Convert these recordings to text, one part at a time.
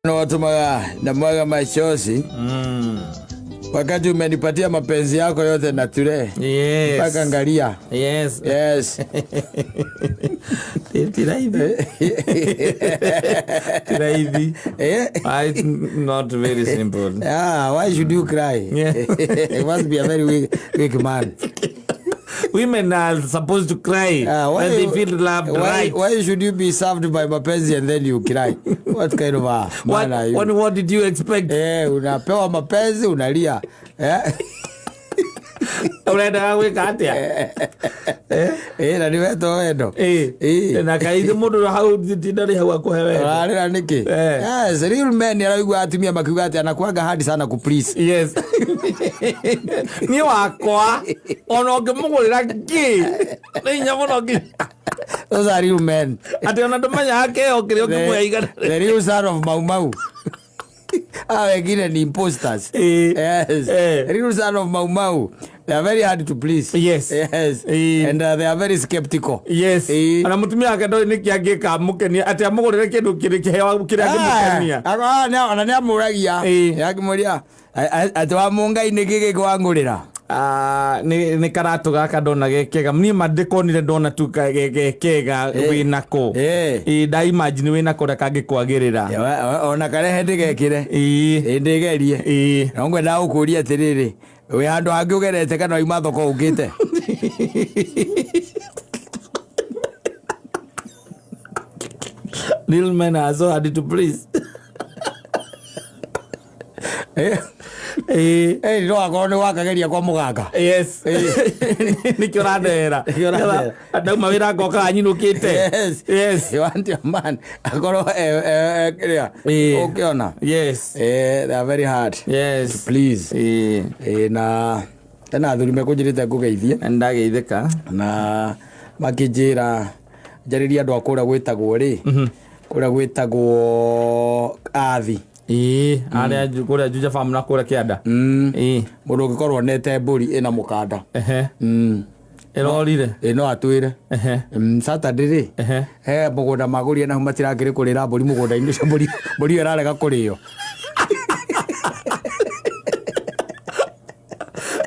Watumaga na mwaga machozi wakati umenipatia mapenzi yako yote na ture Yes. mpaka ngalia. Yes. Yes. Ti raithi. Ti raithi. Eh? Ah, it's not very simple. Ah, why should you cry? Yeah. You must be a very weak man. Women are supposed to cry Ah, when they feel loved, why, right? Why should you be served by mapenzi and then you cry? What kind of a man What, are you? what did you expect? Eh, unapewa mapenzi unalia. Eh? Urendaga gwĩka atĩa? Eh, na nĩ wetwo wendo. Eh. Eh. Na kaithe mũndũ hau tinda rĩ hau akũhe wendo. Ũrarĩra nĩkĩ? Eh. Yes, real men araigua atumia makiuga atĩ anakuanga hard sana ku please. Yes. Niĩ wakwa ona ũngĩmũgũrĩra kĩ nĩ hinya mũno nginya Those are real men. atĩ ona ndũmenyaga kĩheo kĩrĩa ũngĩmũhe igana. The real son of Mau Mau. Ah, wengine ni imposters. Eh. Yes. Eh. Real son of Mau Mau. They are very hard to please. Yes. Yes. Eh. And they are very skeptical. Yes. Eh. Ona mũtumia wake ndoĩ nĩkĩ angĩka amũkenia atĩ amũgũrĩre kĩndũ kĩrĩ kĩheo kĩrĩa angĩmũkenia. Ah, ona nĩ amũragia. Eh. Akĩmũria atĩ wa mũngai nĩ kĩ gĩkĩ wangũrĩra. Ah, nĩ karatũ gaka ndona ge kega niĩ ma ndĩkonire ndona tu ge kega wĩnako. Eh. Ĩ nda imagine wĩnako ũrĩa kangĩkwagĩrĩra. Ona karehe ndĩgekĩre. Ĩ. Ĩ ndĩgerie. Ĩ. No ngwendaga gũkũria atĩrĩrĩ wĩ handũ hangĩ ũgerete kana wauma thoko ũkĩte. Real men are so hard to please. Eh. Ĩ. Eh, no akorwo nĩ wakageria kwa mũganga. Yes. Nĩkĩo ũrandehera. Nĩkĩo ũrandehera. Ndauma wĩra ngokaga nyinũkĩte. Yes. Yes. You want your man akorwo kĩrĩa Ĩ. ũkĩona. Yes. Eh, they are very hard. Yes. Please. Ĩ. Eh, na tena athuri mekũnjĩrĩte ngũgeithie Ndageithĩka. na makĩnjĩra njarĩrie andũ a kũrĩa gwĩtagwo rĩ kũrĩa gwĩtagwo athi. Ĩ, arĩa kũrĩa Juja Farm na kũrĩa kĩanda. Ĩ. Mũndũ ũngĩkorwo onete mbũri ĩna mũkanda. Ehe. Ĩrorire. Ĩ no atwĩre. Ehe. Saturday rĩ Ehe. he mũgũnda magũrire nahu matirakĩrĩ kũrĩra mbũri mũgũnda-inĩ ũcio mbũri mbũri ĩyo ĩrarega kũrĩo.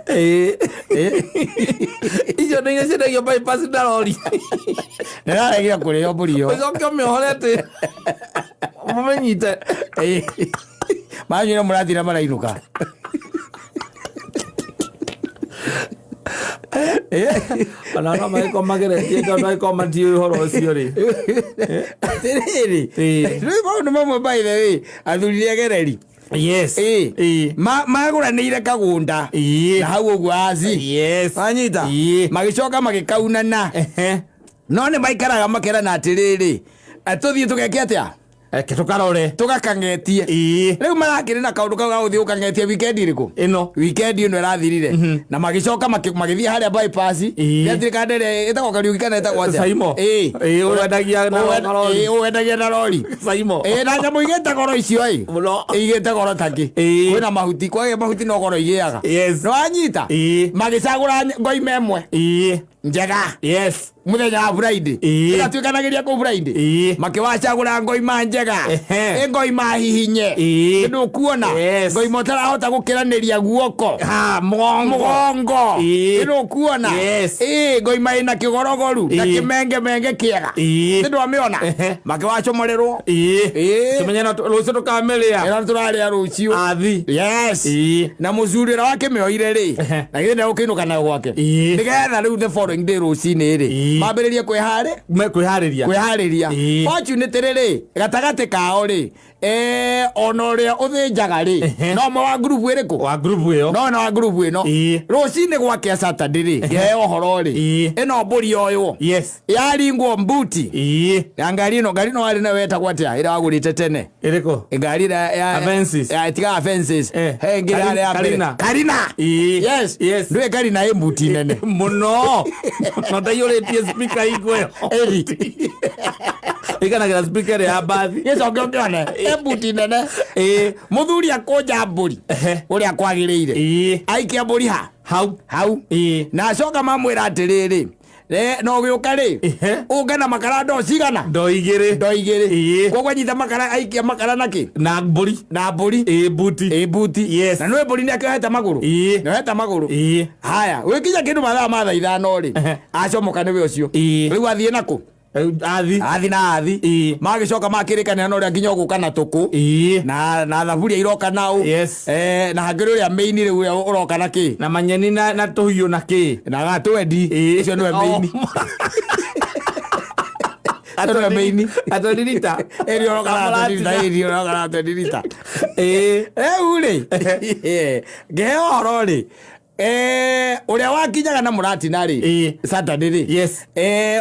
Ĩ. Icio nĩ iria ciendagio bypass na rori. Nĩraregire kũrĩo mbũri ĩyo. Ũcoke ũmĩohore atĩ mũmĩnyite. Ĩ. Manyuire mũrathira marainũka. Ona no magĩkorwo mageretie tondũ angĩkorwo matiũĩ ũhoro ũcio rĩ. Atĩrĩrĩ Ĩ. rĩu maũndũ mamwe by the way athuri nĩ egereri. Yes. Ĩ. Ĩ. Magũranĩire kagũnda Ĩ. na hau ũguo aci. Yes. Wanyita? Ĩ. Magĩcoka magĩkaunana. Ehe. No nĩ maikaraga makerana atĩrĩrĩ tũthiĩ tũgeke atĩa Reke tũkarore. tũgakang'etie. Ĩ. Rĩu marakĩrĩ na kaũndũ kau ga gũthiĩ gũkang'etia weekend ĩrĩkũ? Ĩno. Weekend ĩno ĩrathirire na magĩcoka magĩthiĩ harĩa bypass. Ĩ. Gĩatirĩ kandere ĩtagwo Kariũki kana ĩtagwo atĩa? Saimo. Ĩ. Ĩ, ũwendagia na rori. Ĩ, ũwendagia na rori. Saimo. Ĩ, na nyamũ igĩte goro icio ĩ. Mũno. Igĩte goro takĩ. Ĩ. Kwĩna mahuti kwagĩa mahuti no goro igĩaga. Yes. Nĩ wanyita? Ĩ. Magĩcagũra ngoima ĩmwe Ĩ. njega Yes. muthenya wa Friday. Ĩ. Ĩgatuĩkanagĩria kũu Friday. Ĩ. Makĩwacagũra ngoima njega. Ehe. Ĩ ngoima hihinye. Ĩ. Nĩ ũkuona. Yes. Ngoima ũtarahota gũkĩranĩria guoko. Ha, mũgongo. Mũgongo. Ĩ. Nĩ ũkuona. Yes. Ĩ, ngoima ĩna kĩgorogoru na Ĩ. kĩmengemenge kĩega. Ĩ. Nĩ ndwamĩona. Ehe. Makĩwacomorerwo. Ĩ. Ĩ. Tũmenye no rũciũ tũkamĩrĩa. Ĩno tũrarĩa rũciũ. Athi. Yes. Ĩ. Na mũcuri ũrĩa wakĩmĩoire rĩ Ehe. na githĩ ndegũkĩinũka nayo gwake. Ĩ. Nĩgetha rĩu the following day rũcinĩ rĩ Ĩ. mambĩrĩrie kwĩharĩ Kwĩharĩria. kwĩharĩria. Ĩ. Fortunately rĩ gatagatĩ kao rĩ ona ũrĩa ũthĩnjaga rĩ Ehe. no ũmwe wa ngurubu ĩrĩkũ? Wa grupu ĩyo. No na wa ngurubu ĩno. Ĩ. Rũcinĩ gwakĩa Saturday rĩ ngĩheo ũhoro rĩ Ĩ. ĩno mbũri yoywo Yes. yaringwo mbuti Ĩ. ya ngari ĩno ngari ĩno warĩ nayo wetagwo atĩa ĩrĩa wagũrĩte tene? Ĩrĩkũ? Ngari ĩrĩa ya Avensis. ya tiga Avensis. Eh. He ĩngĩ yarĩ ya mbere. Karina. Karina. Ĩ. Yes. Yes. Ndũĩ Karina ĩ mbuti nene. Mũno. No ndaiyũrĩtie speaker hingo ĩyo. Ĩri. Ĩkanagĩra speaker ĩrĩa ya mbathi. Gĩcoke ũkĩone ĩ mbuti nene. Ĩ. Mũthuri akũnja mbũri Ehe. ũrĩa kwagĩrĩire. Ĩ. Aikia mbũri ha? Hau. Hau. Ĩ. Na acoka mamwĩra atĩrĩrĩ No ũgĩũka rĩ, Ehe. ũke na makara ndoo cigana? Ndo igĩrĩ. Ndoo igĩrĩ. Ĩĩ. Koguo anyita makara, aikia makara na kĩ? Na mbũri. Na mbũri. Ĩĩ, mbuti. Ĩ, mbuti. Yes. Na nĩwe mbũri nĩ akĩohete magũrũ. Ĩĩ. Nĩohete magũrũ. Ĩĩ. Haya, gwĩkinya kĩndũ mathaa ma thaa 5 rĩ, Ehe. acomoka nĩwe ũcio. Ĩĩ. Rĩu athiĩ nakũ? Rĩu athi. Athi na athi. Ĩĩ. Magĩcoka makĩrĩkanĩra na ũrĩa nginya ũgũka na tũkũ. Ĩĩ. Na thaburia iroka nau. Yes. Na hakĩrĩ ũrĩa main rĩu ũrĩa ũroka na kĩ? Na manyeni na tũhiũ na kĩ. Na gatwendi. Ĩĩ. Ũcio nĩwe main. Ũcio nĩwe main. Atwendi rita. Ĩri ũroka na twendi rita, ĩri ũroka na twendi rita. Ĩĩ. Rĩu rĩ, ngĩheo ũhoro rĩ, ũrĩa wakinyaga na mũratina rĩ, Ĩĩ. Saturday rĩ, Yes.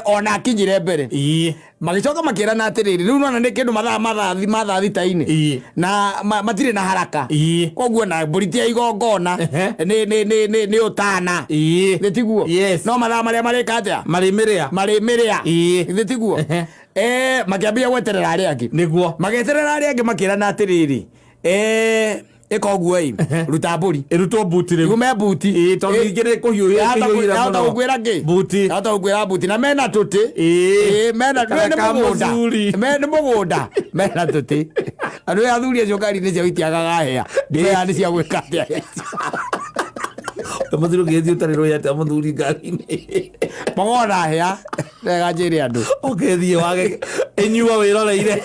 ona akinyire mbere. Ĩĩ. Magĩcoka makĩrana atĩrĩrĩ, rĩu nona nĩ kĩndũ mathaa ma thaa thita-inĩ. Ĩĩ. Na matirĩ na haraka. Ĩĩ. Koguo na mbũri ti ya igongona, Ehe. nĩ ũtana. Ĩĩ. Nĩ tiguo? Yes. No mathaa marĩa marĩka atĩa? Marĩmĩrĩa. Marĩmĩrĩa. Ĩĩ. Githĩ tiguo? Ehe. Makĩambia gweterera arĩa angĩ. Nĩguo. Magĩeterera arĩa angĩ makĩrana atĩrĩrĩ, ĩka ũguo ĩ, ruta mbũri. Ĩrutwo mbuti rĩu. Igume mbuti. Ĩĩ, tondũ ningĩ nĩ kũhiũhia kĩhiũhire Yahota mũno. gũkwĩra kĩ? Mbuti. Yahota gũkwĩra mbuti na mena tũtĩ. Ĩĩ. Ĩĩ, mena Kana nĩ ka mũgũnda. mũthuri. Me nĩ mũgũnda. Mena tũtĩ. Andũ aya athuri acio ngari-inĩ ciao itiagaga hĩa. Ndĩmeraga nĩ cia gwĩka atĩa. Mũthuri ũngĩthiĩ ũtarĩ rũĩ atĩa mũthuri ngari-inĩ. Magona hĩa. Wega njĩre andũ. Ũngĩthiĩ wage ĩnyua wĩroreire.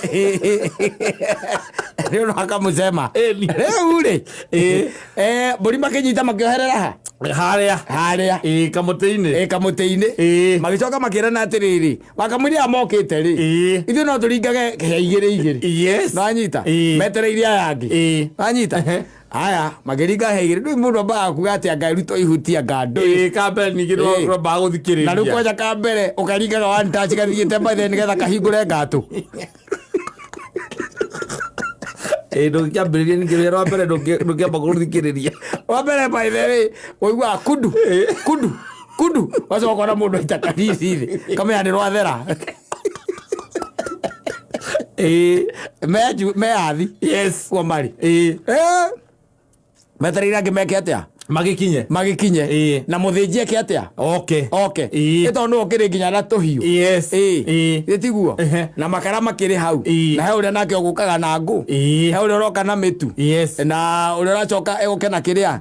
Rĩu no akamũcema. Ĩni. Rĩu rĩ. Ĩĩ. Mbũri makĩnyita makĩoherera ha? Harĩa. Harĩa. Ĩĩ, kamũtĩ-inĩ. Ĩ, kamũtĩ-inĩ. Ĩĩ. Magĩcoka makĩrana atĩrĩrĩ, wakamũiria mokĩte rĩ, Ĩĩ. ithuĩ no tũringage hĩa igĩrĩ igĩrĩ. Yes. Nĩwanyita? Ĩĩ. Metereire aya angĩ. Ĩĩ. Wanyita? Ehe. Haya, makĩringa hĩa igĩrĩ. Rĩu mũndũ ambaga kuga atĩ anga ĩrutwo ihuti anga ndũĩ. Ĩĩ, kambere ningĩ Ĩĩ. nĩwambaga gũthikĩrĩria. Na rĩu kwanja ka mbere ũkaringaga one touch gathiĩte by then nĩgetha kahingũre ngatũ. Ĩĩ, ndũngĩkĩambĩrĩria ningĩ wĩra wa mbere ndũngĩamba gũthikĩrĩria. Wa mbere by the way, ũiguaga kundu, kundu, kundu. Wacoka ũkona mũndũ aita kanini thĩ. Kamenya nĩ rwathera. Ĩĩ. Me athi. Yes. Kuo marĩ. Ĩĩ. Metereire angĩ meke atĩa? Magĩkinye. Magĩkinye. Ĩĩ. Na mũthĩnji eke atĩa? Okay. Oke. Ĩĩ. Ĩ tondũ nĩwe ũkĩrĩ nginya na tũhiũ. Yes. Ĩĩ. Ĩĩ. Ĩ tiguo? Ehe. Na makara makĩrĩ hau. Ĩĩ. Na he ũrĩa nake ũgũkaga na ngũ. Ĩĩ. He ũrĩa ũroka na mĩtu. Yes. Na ũrĩa ũracoka egũke na kĩrĩa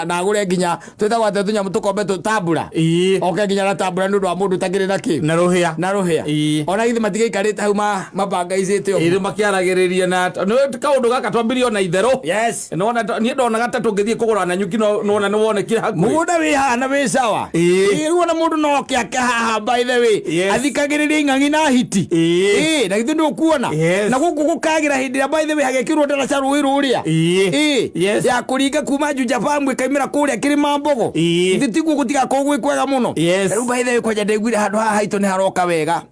na agũre nginya twĩtagwo atĩa tũnyamũ tũkombe tambura. Ĩĩ. Oke nginya na tambura nĩ ũndũ wa mũndũ ũtakĩrĩ na kĩ? Na rũhĩa. Na rũhĩa. Ĩĩ. Ona githĩ matigaikarĩte hau mabangaicĩte Ĩĩ, ũguo. rĩu makĩaragĩrĩria na nĩ kaũndũ gaka twambirie ona itherũ. Yes. Nĩwona niĩ ndonaga ta tũngĩthiĩ kũgũra na nyuki no nĩwona nĩwonekire hakuhĩ. Mũgũnda wĩ haha na wĩ sawa. Ĩĩ. Ĩĩ, rĩu ona mũndũ no oke ake haha by the way. Yes. Athikagĩrĩria ing'ang'i na hiti. Ĩĩ. Ĩĩ, na githĩ ndũkuona? Yes. Na gũkũ gũkagĩra hĩndĩ ĩrĩa by the way hagekĩrwo ndaraca rũĩ rũrĩa. Ĩĩ. Ĩĩ. Yes. Ya kũringa kuma Juja Farm ĩkaimĩra kũrĩa kĩrĩma mbogo. Ĩĩ. Githĩ tiguo gũtigakorwo gwĩ kwega mũno? Yes. Rĩu by the way kwanja ndaiguire handũ haha haitũ nĩ haroka wega.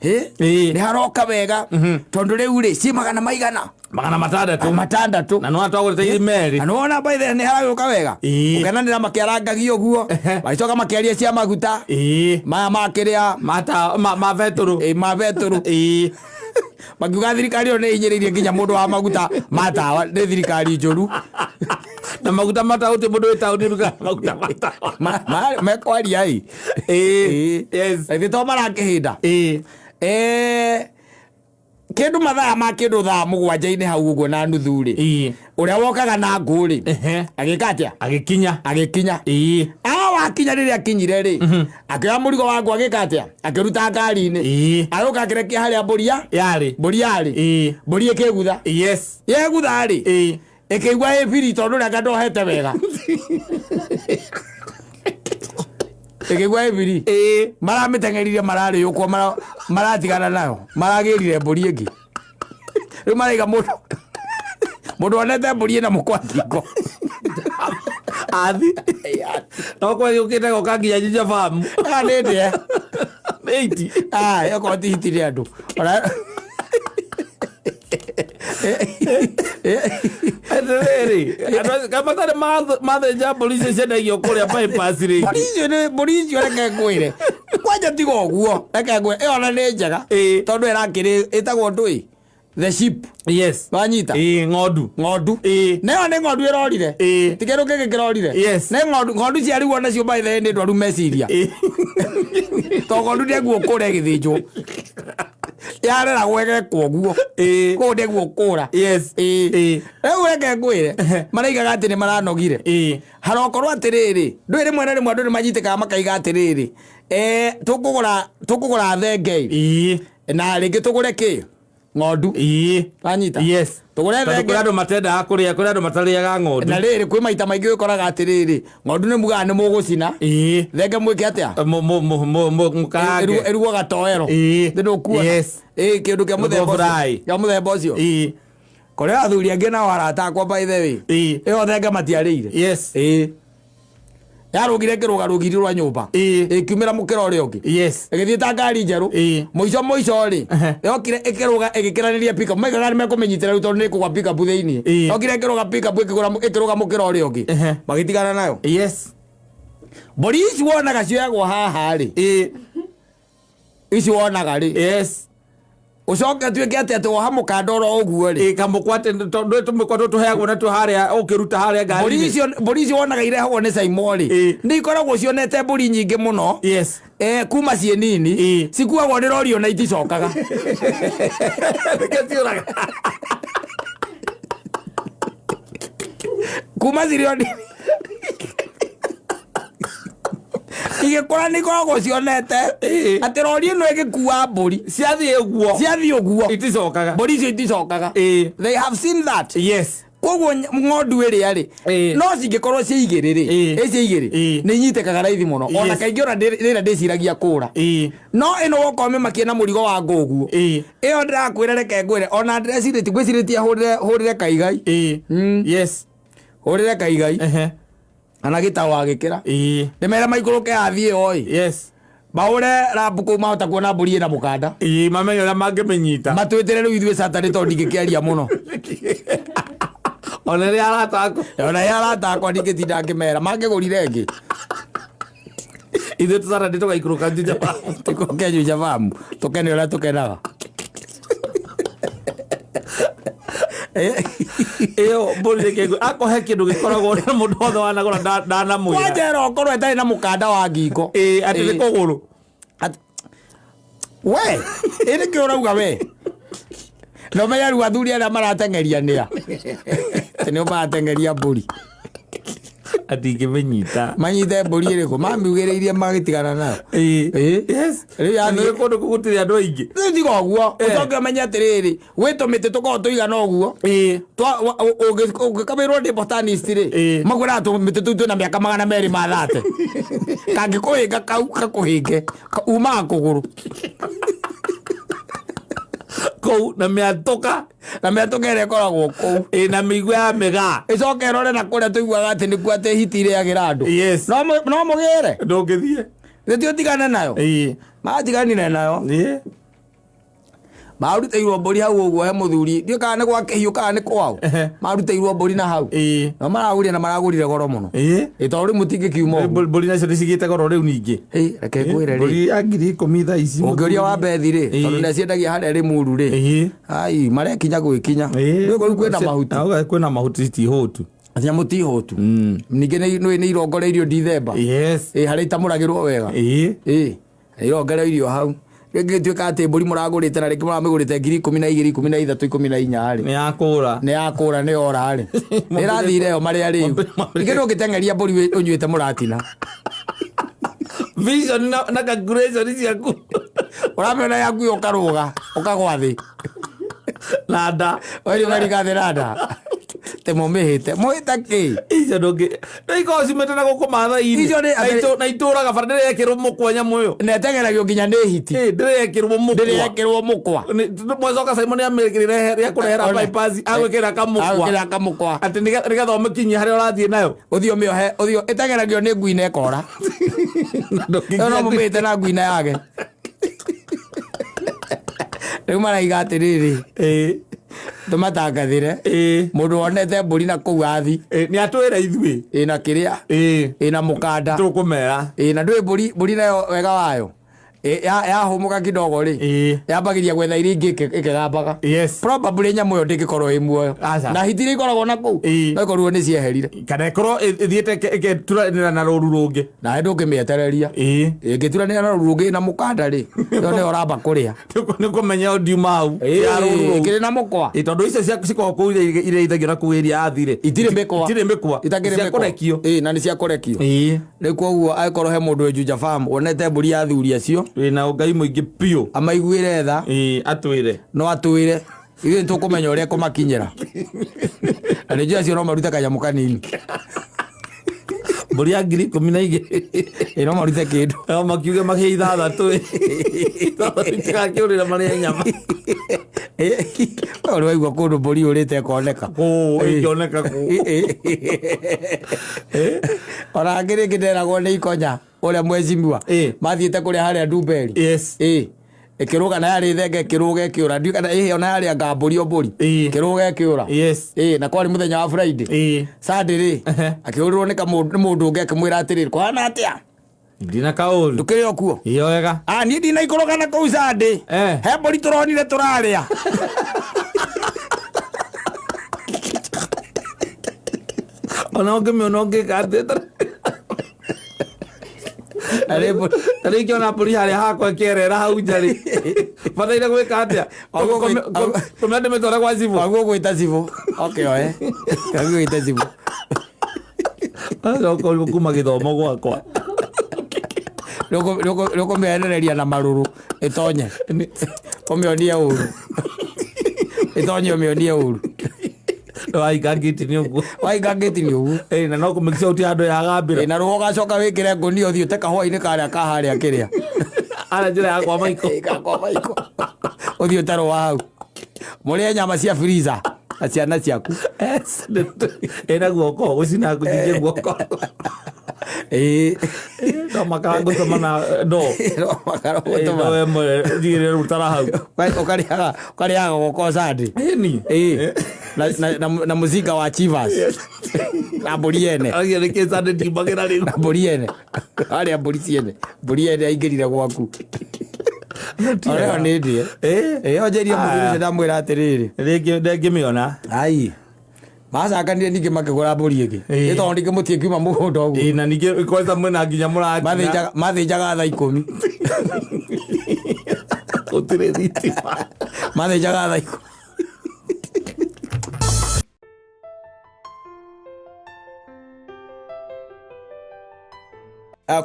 Ĩ? Ĩĩ. Nĩ haroka wega. Tondũ rĩu rĩ, ci magana maigana? 600. 600. Na nĩwona twagũrĩte irima erĩ. Na nĩwona by the way nĩ haragĩũka wega. Ĩĩ. Ũkenanĩra makĩarangagia ũguo. Ehe. Magĩcoka makĩaria cia maguta. Ĩĩ. Maya makĩrĩa Mata ma betũrũ. ĩ, ma betũrũ. Ĩĩ. Makiuga thirikari ĩyo nĩ ĩhinyĩrĩirie nginya mũndũ wa maguta ma tawa, nĩ thirikari njũru. Na maguta ma tawa gũtirĩ mũndũ wĩ taũni ũrugaga maguta ma tawa. Mekwaria ĩ. Ĩĩ. Yes. Ithuĩ to marakĩhĩnda. Ĩĩ. Kĩndũ mathaa ma kĩndũ thaa 7 hau ũguo na nuthu rĩ. Ĩĩ. Ũrĩa wokaga na ngũ rĩ. Ehe. Agĩka atĩa? Agĩkinya. Agĩkinya. Ĩĩ. Wakinya rĩrĩa akinyire rĩ, akĩoya mũrigo wa ngũ agĩka atĩa? Akĩruta ngari-inĩ. Ĩĩ. Agĩũka akĩrekia harĩa mbũri ya? Yarĩ. Mbũri yarĩ. Ĩĩ. Mbũri ĩkĩgutha. Yes. Yegutha rĩ. Ĩĩ. Ĩkĩigua ĩ biri tondũ ũrĩa anga ndohete wega. Ĩkĩigua ĩ biri. Ĩĩ. Maramĩteng'eririe mararĩũkwo maratigana nayo. Maragĩrire mbũri ĩngĩ. Rĩu maraiga mũndũ wonete mbũri ĩna mũkwa ngingo. Athi. No kwa gĩũkĩte goka nginya Juja Farm. Haha nĩ ndĩe. Eighty. Ai, okorwo ti hiti nĩ andũ. Ona Atĩrĩrĩ, andũ acio matarĩ mathĩnja mbũri icio ciendagio kũrĩa bypass rĩngĩ. Mbũri icio nĩ mbũri icio reke ngwĩre. Kwanja tiga ũguo, reke ngwĩre, ĩyo ona nĩ njega. Ĩĩ. Tondũ ĩrakĩrĩ ĩtagwo ndũĩ. The sheep. Yes. Wanyita? Ĩĩ, ng'ondu. Ng'ondu. Ĩĩ. Nayo nĩ ng'ondu ĩrorire. Ĩĩ. Ti kĩndũ kĩngĩ kĩrorire. Yes. Nĩ ng'ondu, ng'ondu ciarigwo nacio by the way nĩ ndwaru meciria. Ĩĩ. To ng'ondu ndĩguo kũra ĩgĩthĩnjwo. Yareragwo ĩgekwo ũguo. Ĩĩ. Kũu ndĩguo kũra. Yes. Ĩĩ. Ĩĩ. Rĩu reke ngwĩre, maraigaga atĩ nĩ maranogire. Ĩĩ. Harokorwo atĩrĩrĩ, ndũĩ rĩmwe na rĩmwe andũ nĩ manyitĩkaga makaiga atĩrĩrĩ, tũkũgũra tũkũgũra thenge Ĩĩ. na rĩngĩ tũgũre kĩ? Ng'ondu. Ĩĩ. Wanyita? Yes. Tũgũre Tondũ thenge. kũrĩ andũ matendaga kũrĩa, kũrĩ andũ matarĩaga ng'ondu. Na rĩrĩ kwĩ maita maingĩ ũkoraga atĩrĩrĩ, ng'ondu nĩ mugaga nĩ mũgũcina. Ĩĩ. Thenge mwĩke atĩa? Mũkarange. Ĩrugwo gatoero. Ĩĩ. Nĩ ndũkuona? Yes. Ĩĩ, kĩndũ kĩa mũthemba Nĩguo ũcio. fry. Kĩa mũthemba ũcio. Ĩĩ. Kũrĩ athuri angĩ nao arata akwa by the way. Ĩĩ. Ĩyo thenge matiarĩire. Yes. Ĩĩ. Yarũgire ĩkĩrũga rũgiri rwa nyũmba. Ĩĩ. Ĩkiumĩra mũkĩra ũrĩa ũngĩ. Yes. Ĩgĩthiĩ ta ngari njerũ. Ĩĩ. Mũico mũico rĩ, Ehe. yokire ĩkĩrũga ĩgĩkĩranĩria pickup. Maigaga nĩ mekũmĩnyitĩra rĩu tondũ nĩ ĩkũgwa pickup thĩinĩ. Ĩĩ. Yokire ĩkĩrũga pickup ĩkĩrũga mũkĩra ũrĩa ũngĩ. Ehe. Magĩtigana nayo. Yes. Mbũri ici wonaga cioyagwo haha rĩ. Ĩĩ. Ici wonaga rĩ. Yes. Ũcoke ũtuĩke atĩ atĩ woha mũkanda oro ũguo rĩ. Ĩĩ, kamũkwa atĩ tondũ tũmĩkwa tũtũ tũheagwo natuo harĩa ũkĩruta harĩa Mbũri ngari-inĩ. icio mbũri icio wonaga irehagwo nĩ Saimo rĩ. Ĩĩ. Nĩ ikoragwo cionete mbũri nyingĩ mũno. Yes. Kuma ciĩ nini. Ĩĩ. Cikuagwo nĩ rori ona iticokaga. Nĩkĩo ciũraga. Kuma cirĩ o nini. Igĩkũra nĩ ikoragwo cionete Ĩĩ. atĩ rori ĩno ĩgĩkua mbũri Ciathiĩ ũguo. ciathiĩ ũguo Iticokaga. mbũri icio iticokaga. Ĩĩ. They have seen that. Yes. Koguo ng'ondu ĩrĩa rĩ Ĩĩ. no cingĩkorwo ciĩ igĩrĩ rĩ Ĩĩ. ĩ ciĩ igĩrĩ Ĩĩ. nĩ inyitĩkaga raithi mũno ona Yes. kaingĩ ona rĩrĩa ndĩciragia kũra Ĩĩ. no ĩno wokorwo mĩmakie na mũrigo wa ngũ ũguo Ĩĩ. ĩyo ndĩrakwĩra reke ngwĩre ona ndĩrecirĩtie ngwĩcirĩtie hũrĩre hũrĩre kaigai. Ĩĩ. Yes. Hũrĩre kaigai Ehe. kana gĩtaũ agĩkĩra Ĩĩ. ndĩmere maikũrũke athiĩ ĩyo ĩ Yes. mahũre rambu kũu mahota kuona mbũri ĩna mũkanda. Ĩĩ, mamenye ũrĩa mangĩmĩnyita. Matwĩtĩre rĩu ithuĩ Saturday tondũ ndingĩkĩaria mũno. Ona rĩrĩa arata aku. Ona ĩ arata akwa ndingĩtinda ngĩmera mangĩgũrire ĩngĩ. Ithuĩ tũ Saturday tũgaikũrũka Juja Farm. Tũikũrũke Juja Farm tũkene ũrĩa tũkenaga. Ĩyo mbũri reke akũhe kĩndũ gĩkoragwo na mũndũ wothe wanagũra ndanamwĩra. Kwanja ĩro ũkorwo ĩtarĩ na mũkanda wa ngingo. Ĩĩ, atĩ nĩ Ĩĩ. kũgũrũ. We, ĩ nĩkĩ ũrauga we? Na ũmenye rĩu athuri arĩa marateng'eria nĩa? Atĩ nĩo marateng'eria mbũri. Atingĩmĩnyita. Manyite mbũri ĩrĩkũ? Mamiugĩrĩirie magĩtigana nayo. Ĩĩ. Ĩĩ. Yes. Rĩu Nĩ yathiĩ kũndũ kũu gũtirĩ andũ aingĩ. Rĩu tiga ũguo, Eh. ũcoke ũmenye atĩrĩrĩ, gwĩ tũmĩtĩ tũkoragwo tũigana ũguo. Ĩĩ. Ũngĩkamĩrwo nĩ botanist rĩ, Ĩĩ. makwĩraga tũmĩtĩ tũu twĩna mĩaka 230. Kangĩkũhĩnga kau gakũhĩnge, umaga kũgũrũ. Kũu na mĩatũka. Na mĩatũka ĩrĩa ĩkoragwo kũu. Ĩĩ, na mĩigua ya mĩgaa. Ĩcoke ĩrore na kũrĩa tũiguaga atĩ nĩkuo atĩ hiti irĩagĩra andũ. Yes. No mũgĩre. Ndũngĩthiĩ. Gĩtĩ ũtigane nayo. Ĩĩ. Matiganire nayo. Ĩĩ. Marutĩirwo mbũri hau ũguo he mũthuri. Ndiũĩ kana nĩ gwa kĩhiũ kana nĩ kwao. Ehe. Marutĩirwo mbũri na hau. Ĩĩ. No maragũrire na maragũrire goro mũno. Ĩĩ. Ĩ tondũ rĩu mũtingĩkiuma ũguo. Mbũri nacio nĩ cigĩte goro rĩu ningĩ. Ĩ, reke ngwĩre rĩ. Mbũri ya 10,000 thaa ici. Ũngĩũria wa Bethi rĩ, Ĩĩ. tondũ nĩciendagia harĩa Rĩmuru rĩ. Ĩĩ. Ai, marekinya gwĩkinya. Ĩĩ. Rĩu rĩu kwĩna mahuti. Na ũga kwĩna mahuti citihũtu. Nyamũ ti hũtu. Ningĩ nĩ irongoreirio Dithemba. Yes. Ĩ, harĩa itamũragĩrwo wega. Ĩĩ. Ĩ, irongoreirio hau. Rĩngĩ ĩtuĩka atĩ mbũri mũragũrĩte na rĩngĩ mũramĩgũrĩte 12,000, 13, 14 rĩ. Nĩ yakũra. Nĩ yakũra nĩ yora rĩ. Nĩ ĩrathire yo marĩa rĩu. Ningĩ ndũngĩteng'eria mbũri ũnyuĩte mũratina. Vision na calculation ciaku. Ũramĩona yaku ũkarũga, ũkagwa thĩ. Na nda. Weri ũgariga thĩ na nda. Atĩ mũmĩhĩte. Mũhĩte kĩ? Icio ndũngĩ. Nĩ ikoragwo ciumĩte na gũkũ Maathai-inĩ. Icio nĩ- Na itũraga bara ndĩrĩ yekĩrwo mũkwa nyamũ ĩyo. Na ĩteng'eragio nginya nĩ hiti. Ĩĩ, ndĩrĩ yekĩrwo mũkwa. Ndĩrĩ yekĩrwo mũkwa. Mwacoka Simon nĩamĩkĩrire rĩa kũrehera Ona. bypass agwĩkĩra kamũkwa. Agwĩkĩra kamũkwa. Atĩ nĩgetha ũmĩkinyie harĩa ũrathiĩ nayo. Ũthiĩ ũmĩohe, ũthiĩ ĩteng'eragio nĩ ngui na ĩkora. Na ndũngĩkinya Ĩyo no mũmĩhĩte na ngui na yage. Rĩu maraiga atĩrĩrĩ, Ĩĩ. tũmatangathĩre. Ĩĩ. Mũndũ wonete mbũri na kũu athi. Ĩĩ, nĩ atwĩre ithuĩ. Ĩna kĩrĩa. Ĩĩ. Ĩna mũkanda. Tũkũmera. Ĩĩ, na ndũĩ mbũri nayo wega wayo. Yahũmũka kidogo rĩ, Ĩĩ. yambagĩria gwetha iria ingĩ ĩkĩgambaga. Yes. Probably nyamũ ĩyo ndĩngĩkorwo ĩ muoyo. Aca. Na hiti iria ikoragwo na kũu, Ĩĩ. no ikorwo nĩ cieherire. Kana ĩkorwo ĩthiĩte ĩgeturanĩra na rũru rũngĩ. Nawe ndũngĩmĩetereria. Ĩĩ. Ĩngĩturanĩra na rũru rũngĩ na mũkanda rĩ, ĩyo nĩyo ũramba kũrĩa. Nĩ kũmenya ndiuma hau ya rũru rũu. Ĩkĩrĩ na mũkwa. Ĩ, tondũ icio cikoragwo kũu iria irĩithagio na kũu area ya thirĩ. Itirĩ mĩkwa. Itirĩ mĩkwa. Itakĩrĩ Cia mĩkwa. kũrekio. Ĩĩ, na nĩ cia kũrekio. Ĩĩ. Rĩu koguo angĩkorwo he mũndũ wĩ Juja Farm wonete mbũri ya athuri acio, Wĩna ũngai mũingĩ biũ. amaiguĩre tha. Ĩĩ, atwĩre. No atwĩre, ithuĩ nĩ tũkũmenya ũrĩa kũmakinyĩra, na nĩ njũĩ acio no marute kanyamũ kanini. Mbũri ya 12,000. Ĩ, no marute kĩndũ. No makiuge makĩhe ithathatũ. Ithathatũ itigakĩũrĩra marĩe nyama. Ũrĩ waigua kũndũ mbũri ũrĩte ĩkoneka? Kũũ ĩngĩoneka kũũ. Ona angĩ rĩngĩ nderagwo nĩ ikonya ũrĩa mwecimiwa Ĩ. mathiĩte kũrĩa harĩa ndumberi. Yes. Ĩ, ĩkĩrũga na yarĩ thenge, ĩkĩrũga ĩkĩũra. Ndiũĩ kana ĩhĩ ona yarĩ anga mbũri o mbũri. Ĩ. Ĩkĩrũga ĩkĩũra. Yes. Ĩ, na kwarĩ mũthenya wa Friday. Ĩ. Sunday rĩ, Ehe. akĩhũrĩrwo nĩ mũndũ ũngĩ akĩmwĩra atĩrĩrĩ, kũhana atĩa? Ndina kaũru. Ndũkĩrĩ o kuo? Ĩyo wega. Ah, niĩ ndinaikũrũka na kũu Sunday. Eh. He mbũri tũronire tũrarĩa. Ona ũngĩmĩona ũngĩka atĩa? Na nĩ mbũri. Ta rĩu ingĩona mbũri harĩa hakwa ĩkĩerera hau nja rĩ, bataire gwĩka atĩa? Aguo Kũmĩa ndĩmĩtware gwa cibũ. Waguo gwĩta cibũ okĩoe, waguo gwĩta cibũ. Acoka ũrĩ kuma gĩthomo gwakwa. Nĩũkũmĩenereria na marũrũ ĩtonye, ũmĩonie ũru, ĩtonye ũmĩonie ũru. Wahinga ngĩti nĩ ũguo. Wahinga ngĩti nĩ ũguo. Ĩ, na no kũmĩkisha ũti handũ yagambĩra. Ĩ, na rũa ũgacoka wĩkĩre ngũnia ũthiĩ ũte kahũa-inĩ karĩa ka harĩa kĩrĩa. Harĩa njĩra ya kwa maiko. Ĩ, ka kwa maiko, ũthiĩ ũte rũa hau, mũrĩe nyama cia freezer na ciana ciaku. Yes, ĩna guoko gũcina ngũcinje guoko. Ĩ. No makara ngũtũma na ndoo. No makara Ĩ, ũgũtũma. ndoo ĩmwe ndigĩrĩre rĩu tara hau. Ũkarĩaga guoko Sunday. Ĩni. Ĩ. Na mũcinga wa Chivas na mbũri ene. Aragia nĩkĩ Sunday ndiumagĩra rĩu. Na mbũri ene, harĩa mbũri ciene, mbũri ene aingĩrire gwaku. Ona nĩ ndĩe. Ĩ. Ĩ, onjĩrie mũthuri ũcio, ndamwĩra atĩrĩrĩ. Rĩngĩ ndengĩmĩona. Ai, macakanire ningĩ makĩgũra mbũri ĩngĩ. Ĩ. Ĩ, tondũ ningĩ mũtiĩkiuma mũgũnda ũguo. Ĩ, na ningĩ kwanza mwĩna nginya mũratina. Mathĩnjaga thaa 10. Gũtirĩ thitima. Mathĩnjaga thaa 10.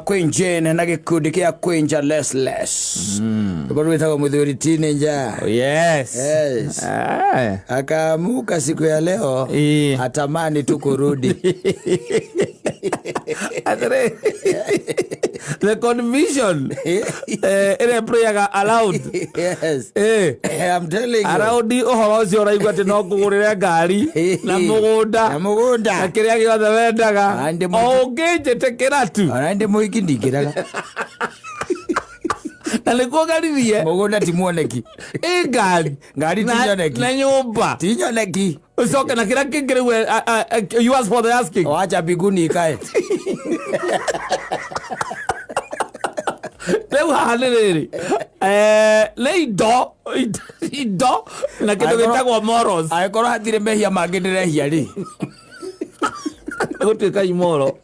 Queen Jane na gĩkundi kĩa Queen Less rwĩmbo rwĩtagwo mũthuri teenager. Yes. Yes. Eh. Akaamuka siku ya leo, Ĩ. atamani tu kurudi. Atĩrĩ, the conviction ĩrĩa prayaga aloud. Yes. Eh. I'm telling you. Around ũhoro ũcio ũraigua atĩ no ngũgũrĩre ngari na mũgũnda na mũgũnda na kĩrĩa gĩothe wendaga, Ande o ũngĩnjĩtĩkĩra tu. Ona ndĩ mũhiki ndingĩraga. Na nĩkuo ngaririe. Mũgũnda ti muoneki. Ĩ, ngari. Ngari ti nyoneki. Na nyũmba. Ti nyoneki. Ũcoke na kĩrĩa kĩngĩ rĩu, you ask for the asking. Wacha mbinguni ikae. Rĩu haha nĩ rĩrĩ, nĩ indo na kĩndũ gĩtagwo morals. Angĩkorwo hatirĩ mehia mangĩ ndĩrehia rĩ, gũtuĩka imoro.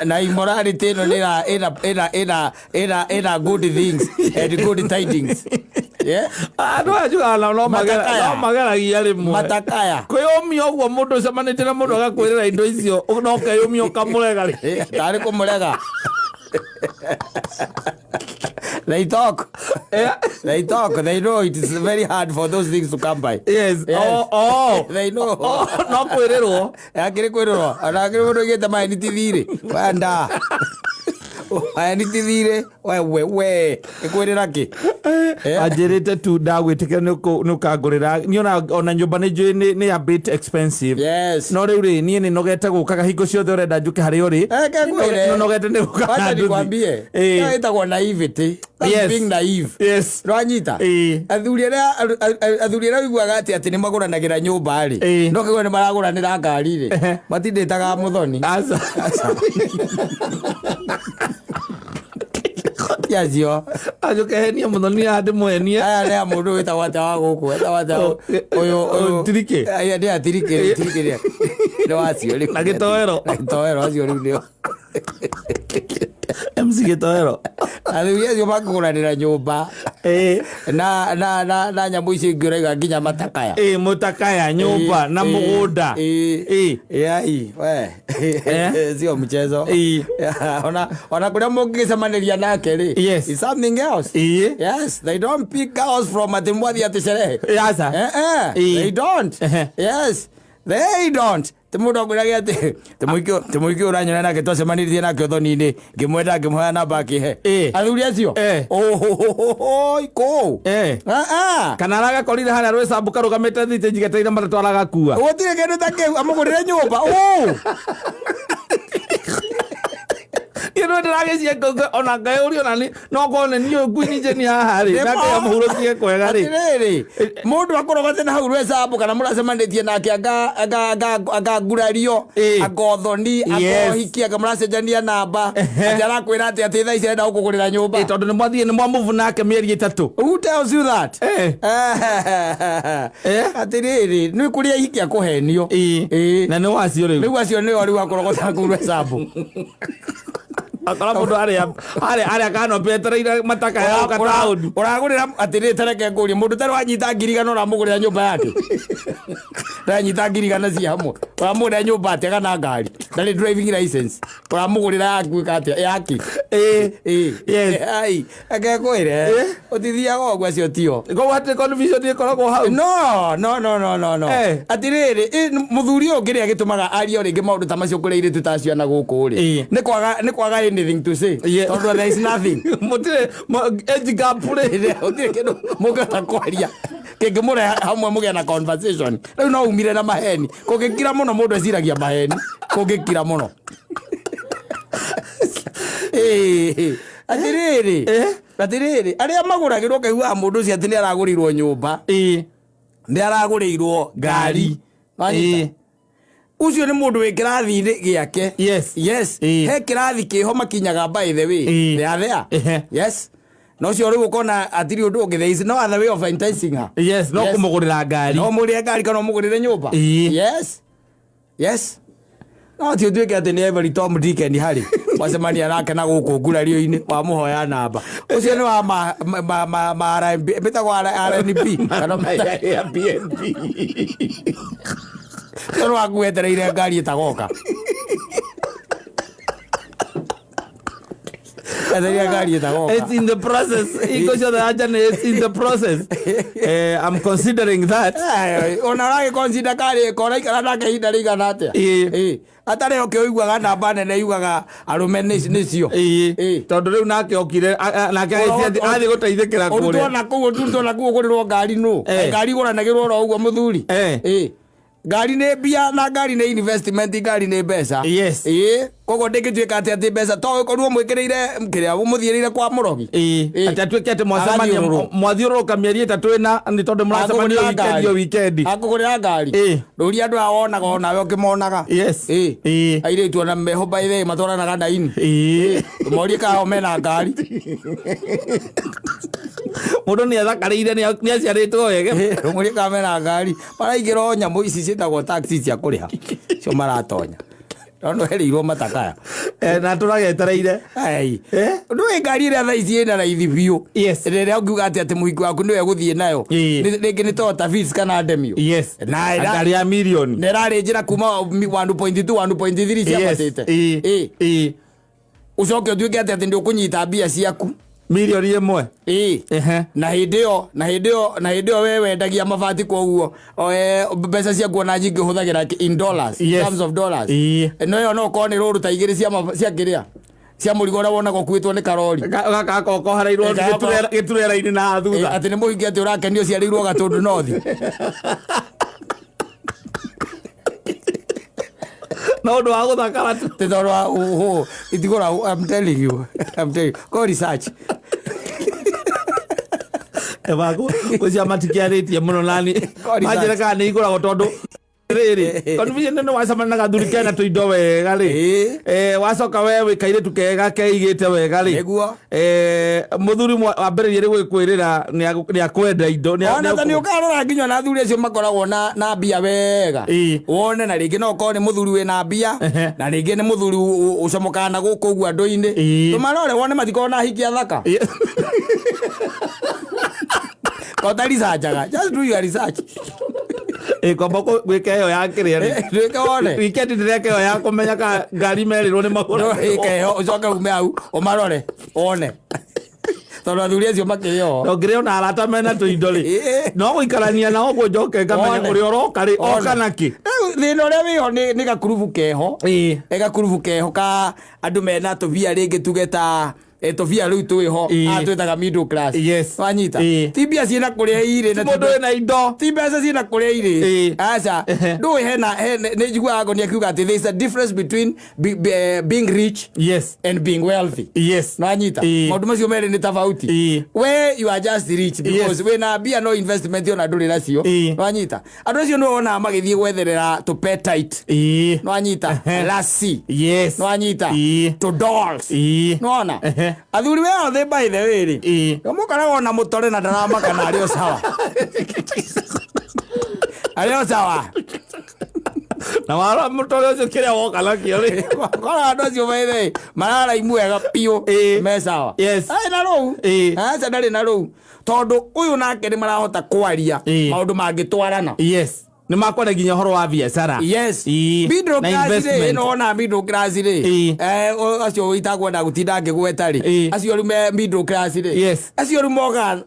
Na immorality ĩno nĩ ĩna good things and good tidings. Yeah? Andũ aya njugaga nao no Matakaya. no mageragia rĩmwe. Matakaya. Kwĩyũmia ũguo mũndũ ũcemanĩtie na mũndũ agakwĩrĩra indo icio no ũkeyũmia ũkamũrega rĩ. Eh, tarĩ kũmũrega. They talk. They talk. They know it is very hard for those things to come by. Yes. Yes. Oh, oh. They know. Oh, no kwĩrĩrwo. Akĩrĩ kwĩrĩrwo. Ona akĩrĩ mũndũ oigĩte maĩ nĩ ti thirĩ. Wenda. Maĩ nĩ ti thirĩ. We we we. Ĩkwĩrĩra kĩ? Eh. Anjĩrĩte tu ndagwĩtĩkĩra nĩ ũkangũrĩra niĩ ona nyũmba nĩ njũĩ nĩ a bit expensive. Yes. No rĩu rĩ, niĩ nĩ nogete gũkaga hingo ciothe ũrenda njũke harĩa ũrĩ. Reke ngwĩre. Nĩ nogete nĩ gũkaga Wacha nduthi. nikwambie. Ĩĩ. Ĩyo ĩtagwo naivety. That's Yes. being naive. Yes. Rwanyita Ĩĩ. athuri arĩa athuri arĩa ũiguaga atĩ atĩ nĩ magũranagĩra nyũmba rĩ, Ĩĩ. no kĩgua nĩ maragũranĩra ngari rĩ, Ehe. matindĩtaga mũthoni. Aca. Ti acio. Acio kehenia mũthoni haha ndĩmũhenie. Aya nĩ a mũndũ wĩtagwo atĩa wa gũkũ, wĩtagwo atĩa? Oh, Ũyũ ũyũ. Tirikĩ? Aya nĩ a tirikĩ, tirikĩ nĩ wacio rĩu. Na gĩtoero. Na gĩtoero acio rĩu nĩo. MC gĩtoero. Athuri acio makũgũranĩra nyũmba Ĩĩ. na nyamũ icio ingĩ ũraiga nginya matakaya. Ĩĩ, mũtakaya nyũmba na mũgũnda. Ĩĩ. Ĩĩ. Yai, we. Eh? Sio mchezo. Ĩĩ. Ona kuria mũngĩgĩcemanĩria nake rĩ. Yes. It's something else. Ĩĩ. Yes, they don't pick girls from atĩ mwathiĩ atĩ sherehe. Aca. Eh, eh, Ĩĩ. they don't. Ehe. Yes, they don't. Ti mũndũ akwĩrage atĩ ti mũingĩ ũranyona nake twacemanĩrie nake ũthoni-inĩ, ngĩmwenda, ngĩmũhoya namba akĩhe. Ĩĩ. Athuri acio. Eh. Ohohohoi, kũu. Eh. Ah, ah. Kana aragakorire harĩa rwĩcambu karũgamĩte thitĩnji getereire matatũ aragakua. Gũtirĩ kĩndũ ta kĩu, amũgũrĩre nyũmba. Ũũ. Niĩ nĩ ndĩragĩcia ona ngayũria ona nĩ no korwo nĩ niĩ ngui njeni haha rĩ, nake amũhurũkie kwega rĩ. Atĩrĩrĩ, mũndũ akũrogete na hau rwecambu kana mũracemanĩtie nake anga ngurario, Ĩĩ. anga ũthoni, anga Yes. ũhiki, anga mũracenjania namba, Ehe. atĩ arakwĩra atĩ atĩ thaa ici arenda gũkũgũrĩra nyũmba. Ĩ, tondũ nĩ mwathiĩ nĩ mwamũvu nake mĩeri 3. Who tells you that? Eh. Eh. Atĩrĩrĩ, nĩ kũrĩa ihiki akũhenio. Ĩĩ. Ĩĩ. Na nĩ wacio rĩu. Rĩu acio nĩo rĩu akũrogota kũu rwecambu. Akora mũndũ harĩa kanopĩ etereire matakaya gũka taũni. Ũragũrĩra atĩrĩrĩ, tareke ngũrie, mũndũ ũtarĩ wanyita 100,000 ũramũgũrĩra nyũmba yake? Ndanyita 100,000 ci hamwe, ũramũgũrĩra nyũmba atĩa kana ngari? Ndarĩ driving license, ũramũgũrĩra yaku ĩka atĩa yake? Ĩĩ. Ĩĩ. Yes. Ai, reke ngwĩre, Ĩĩ. ũtithiaga ũguo, acio tio. Koguo hatirĩ confusion ĩkoragwo hau. No, no, no, no, no, no. Eh. Atĩrĩrĩ, mũthuri ũyũ kĩrĩa gĩtũmaga arie o rĩngĩ maũndũ ta macio kũrĩ airĩtu ta acio na gũkũ rĩ, Ĩĩ. nĩ kwaga anything to say, Yeah. tondũ there is nothing. Mũtirĩ age gap rĩ. Gũtirĩ kĩndũ mũngĩhota kwaria kĩngĩmũrehe hamwe mũgĩe na conversation. Rĩu no umire na maheni. Kũngĩkira mũno mũndũ eciragia maheni, kũngĩkira mũno. Ĩĩ. Atĩrĩrĩ, Eh? atĩrĩrĩ, arĩa magũragĩrwo ũkaiguaga mũndũ ũcio atĩ nĩ aragũrĩirwo nyũmba, Ĩĩ. nĩ aragũrĩirwo ngari. Wanyita? Ĩĩ. Ũcio nĩ mũndũ wĩ kĩrathi-inĩ gĩake. Yes. Yes. Ĩĩ. He kĩrathi kĩho makinyaga, by the way. Ĩĩ. They are there. Ehe. Yes, na ũcio rĩu ũkona atirĩ ũndũ ũngĩ, there is no other way of enticing her. Yes, no Yes. kũmũgũrĩra ngari. No mũgũrĩre ngari kana ũmũgũrĩre nyũmba. Ĩĩ. Yes, no ti ũtuĩke atĩ nĩ every Tom, Dick and Harry wacemania nake na gũkũ ngurario-inĩ wamũhoya namba. Ũcio nĩ wa ma RMB, mĩtagwo RNB kana Airbnb. Ũcio nĩ waku wetereire ngari ĩtagoka, etereire ngari ĩtagoka. It's in the process. Iko ciothe anja nĩ it's in the process. I'm considering that. Eh, ona ũragĩconsider karĩ koraikara nake ihinda rĩigana atĩa? Ĩĩ. Ĩĩ. Atarĩ oke ũiguaga namba nene yugaga arũme nĩcio. Ĩĩ. Ĩĩ. Tondũ rĩu nake okire nake agĩthiĩ athiĩ gũteithĩkĩra Ũrutwo kũrĩa. na kũu, ũrutwo na kũu ũgũrĩrwo ngari nũ? Eh. Ngari igũranagĩrwo oro ũguo, mũthuri? Eh. Ĩĩ. Ngari nĩ mbia na ngari nĩ investment, ngari nĩ mbeca. Yes. Ĩĩ, koguo ndĩngĩtuĩka atĩ mbeca to ũkorirwo mwĩkĩrĩire kĩrĩa mũthiĩrĩire kwa mũrogi. Ĩĩ. Ĩĩ. Atĩ atuĩke atĩ mwacemania Agathiũrũrũka. mwathiũrũrũka mĩeri 3 ĩna nĩ tondũ mũracemania o weekend o weekend. Akũgũrĩra ngari. Ĩĩ. Rũria andũ aya wonaga onawe ũkĩmonaga. Yes. Ĩĩ. Ĩĩ. Airĩtu ona meho, by the way, matwaranaga na ini. Ĩĩ. Morie kana o mena ngari. Mũndũ nĩ athakarĩire, nĩ aciarĩtwo wega. Morie kana mena ngari. Maraingĩra o nyamũ ici ciĩtagwo taxi cia kũrĩha, cio maratonya tondũ herĩirwo matakaya. Eh, na tũragetereire. Ai. Eh? Ndũĩ ngari ĩrĩa thaa ici ĩna raithi biũ, Yes. rĩrĩa ũngiuga atĩ mũhiki waku nĩwe gũthiĩ nayo, Ĩĩ. rĩngĩ nĩ Toyota Vitz kana Demio, Yes. Na Ngari ya mirioni. na ĩrarĩ njĩra kuma 1.2 1.3 ciambatĩte. Ĩĩ. Ĩĩ. Ĩĩ. Ũcoke ũtuĩke atĩ ndũkũnyita mbia ciaku. 1 mirioni. Ĩĩ. Ehe. Na hĩndĩ ĩyo we wendagia mabati, koguo mbeca ciaku ona nyingĩ ũhũthagĩra in dollars, in Yes. terms of dollars. Ĩĩ. No ĩyo no ũkorwo nĩ rũrũ ta igĩrĩ cia kĩrĩa cia mũrigo ũrĩa wonaga ũkuĩtwo nĩ karori. Gaka kohereirwo gĩturera-inĩ na thutha. Atĩ nĩ mũhingi atĩ ũrakenio ciarĩirwo Gatũndũ North. Na ũndũ wa gũthakara tu. Tĩ tondũ wa ũhũ itigũra. I'm telling you, I'm telling you, go research. Gwĩcia matikĩarĩtie mũno nani. Ko research. Manjĩre kana nĩ igũragwo tondũ rĩrĩ confusion nĩ wacemania na gathuri kena tũindo wega rĩ. Wacoka we wĩ kairĩtu kega keigĩte wega rĩ. Nĩguo. Mũthuri wambĩrĩrie rĩ gwĩkwĩrĩra nĩ akwenda indo Ona ta nĩ ũkarora nginya na athuri acio makoragwo na mbia wega. Wone na rĩngĩ no ũkorwo nĩ mũthuri wĩna mbia na rĩngĩ nĩ mũthuri ũcomokaga na gũkũ ũguo andũ-inĩ. Tũmarore wone matikoragwo na hiki athaka. Kota researchaga. Just do your research. Kwamba gwĩka ĩyo ya kĩrĩa rĩ. Ndwĩke wone. Weekend ndĩreka ĩyo ya kũmenya ka ngari merĩrwo nĩ magũra. Ndwĩke ĩyo ũcoke ume hau ũmarore wone. Tondũ athuri acio makĩrĩ o. Ndongĩrĩ ona arata mena tũindo rĩ. No gũikarania nao ũguo njoke ngamenya Wone. ũrĩa ũroka rĩ Wone. oka nakĩ. Rĩu thĩna ũrĩa wĩho nĩ gakurubu keho. Nĩ gakurubu keho ka andũ mena tũbia rĩngĩ tuge ta tũbia rĩu twĩho twĩtaga middle class. Yes. Wanyita ti mbia ciĩna kũrĩa irĩ na Ti mũndũ wĩna indo. Ti mbeca ciĩna kũrĩa irĩ. Aca ndũĩ hena nĩ njiguaga ngoni akiuga atĩ there is a difference between being rich yes and being wealthy. Yes. Nwanyita maũndũ macio merĩ nĩ tofauti. We you are just rich because wĩna mbia no investment ona ndũrĩ nacio. Nwanyita andũ acio nĩo wonaga magĩthiĩ gwetherera tũ petite. Nwanyita lasi. Yes. Nwanyita tũ dolls. Nwona athuri we othe by the way rĩ mũkoraga ona mũtore na ndaramaka na arĩ o sawa. Arĩ o sawa. Na wara mũtore ũcio kĩrĩa woka nakĩo rĩ. Kora andũ acio by the way mararaimu wega biũ me sawa. Yes. Arĩ na rũu. Aca ndarĩ na rũu. Tondũ ũyũ nake nĩ marahota kwaria maũndũ mangĩtwarana. Yes. Nĩ makwenda nginya ũhoro wa biacara. Yes. Middle Na class rĩ investment. ĩno wona middle class rĩ acio itakwenda gũtinda ngĩgweta rĩ acio rĩu me middle class rĩ Yes. acio rĩu moga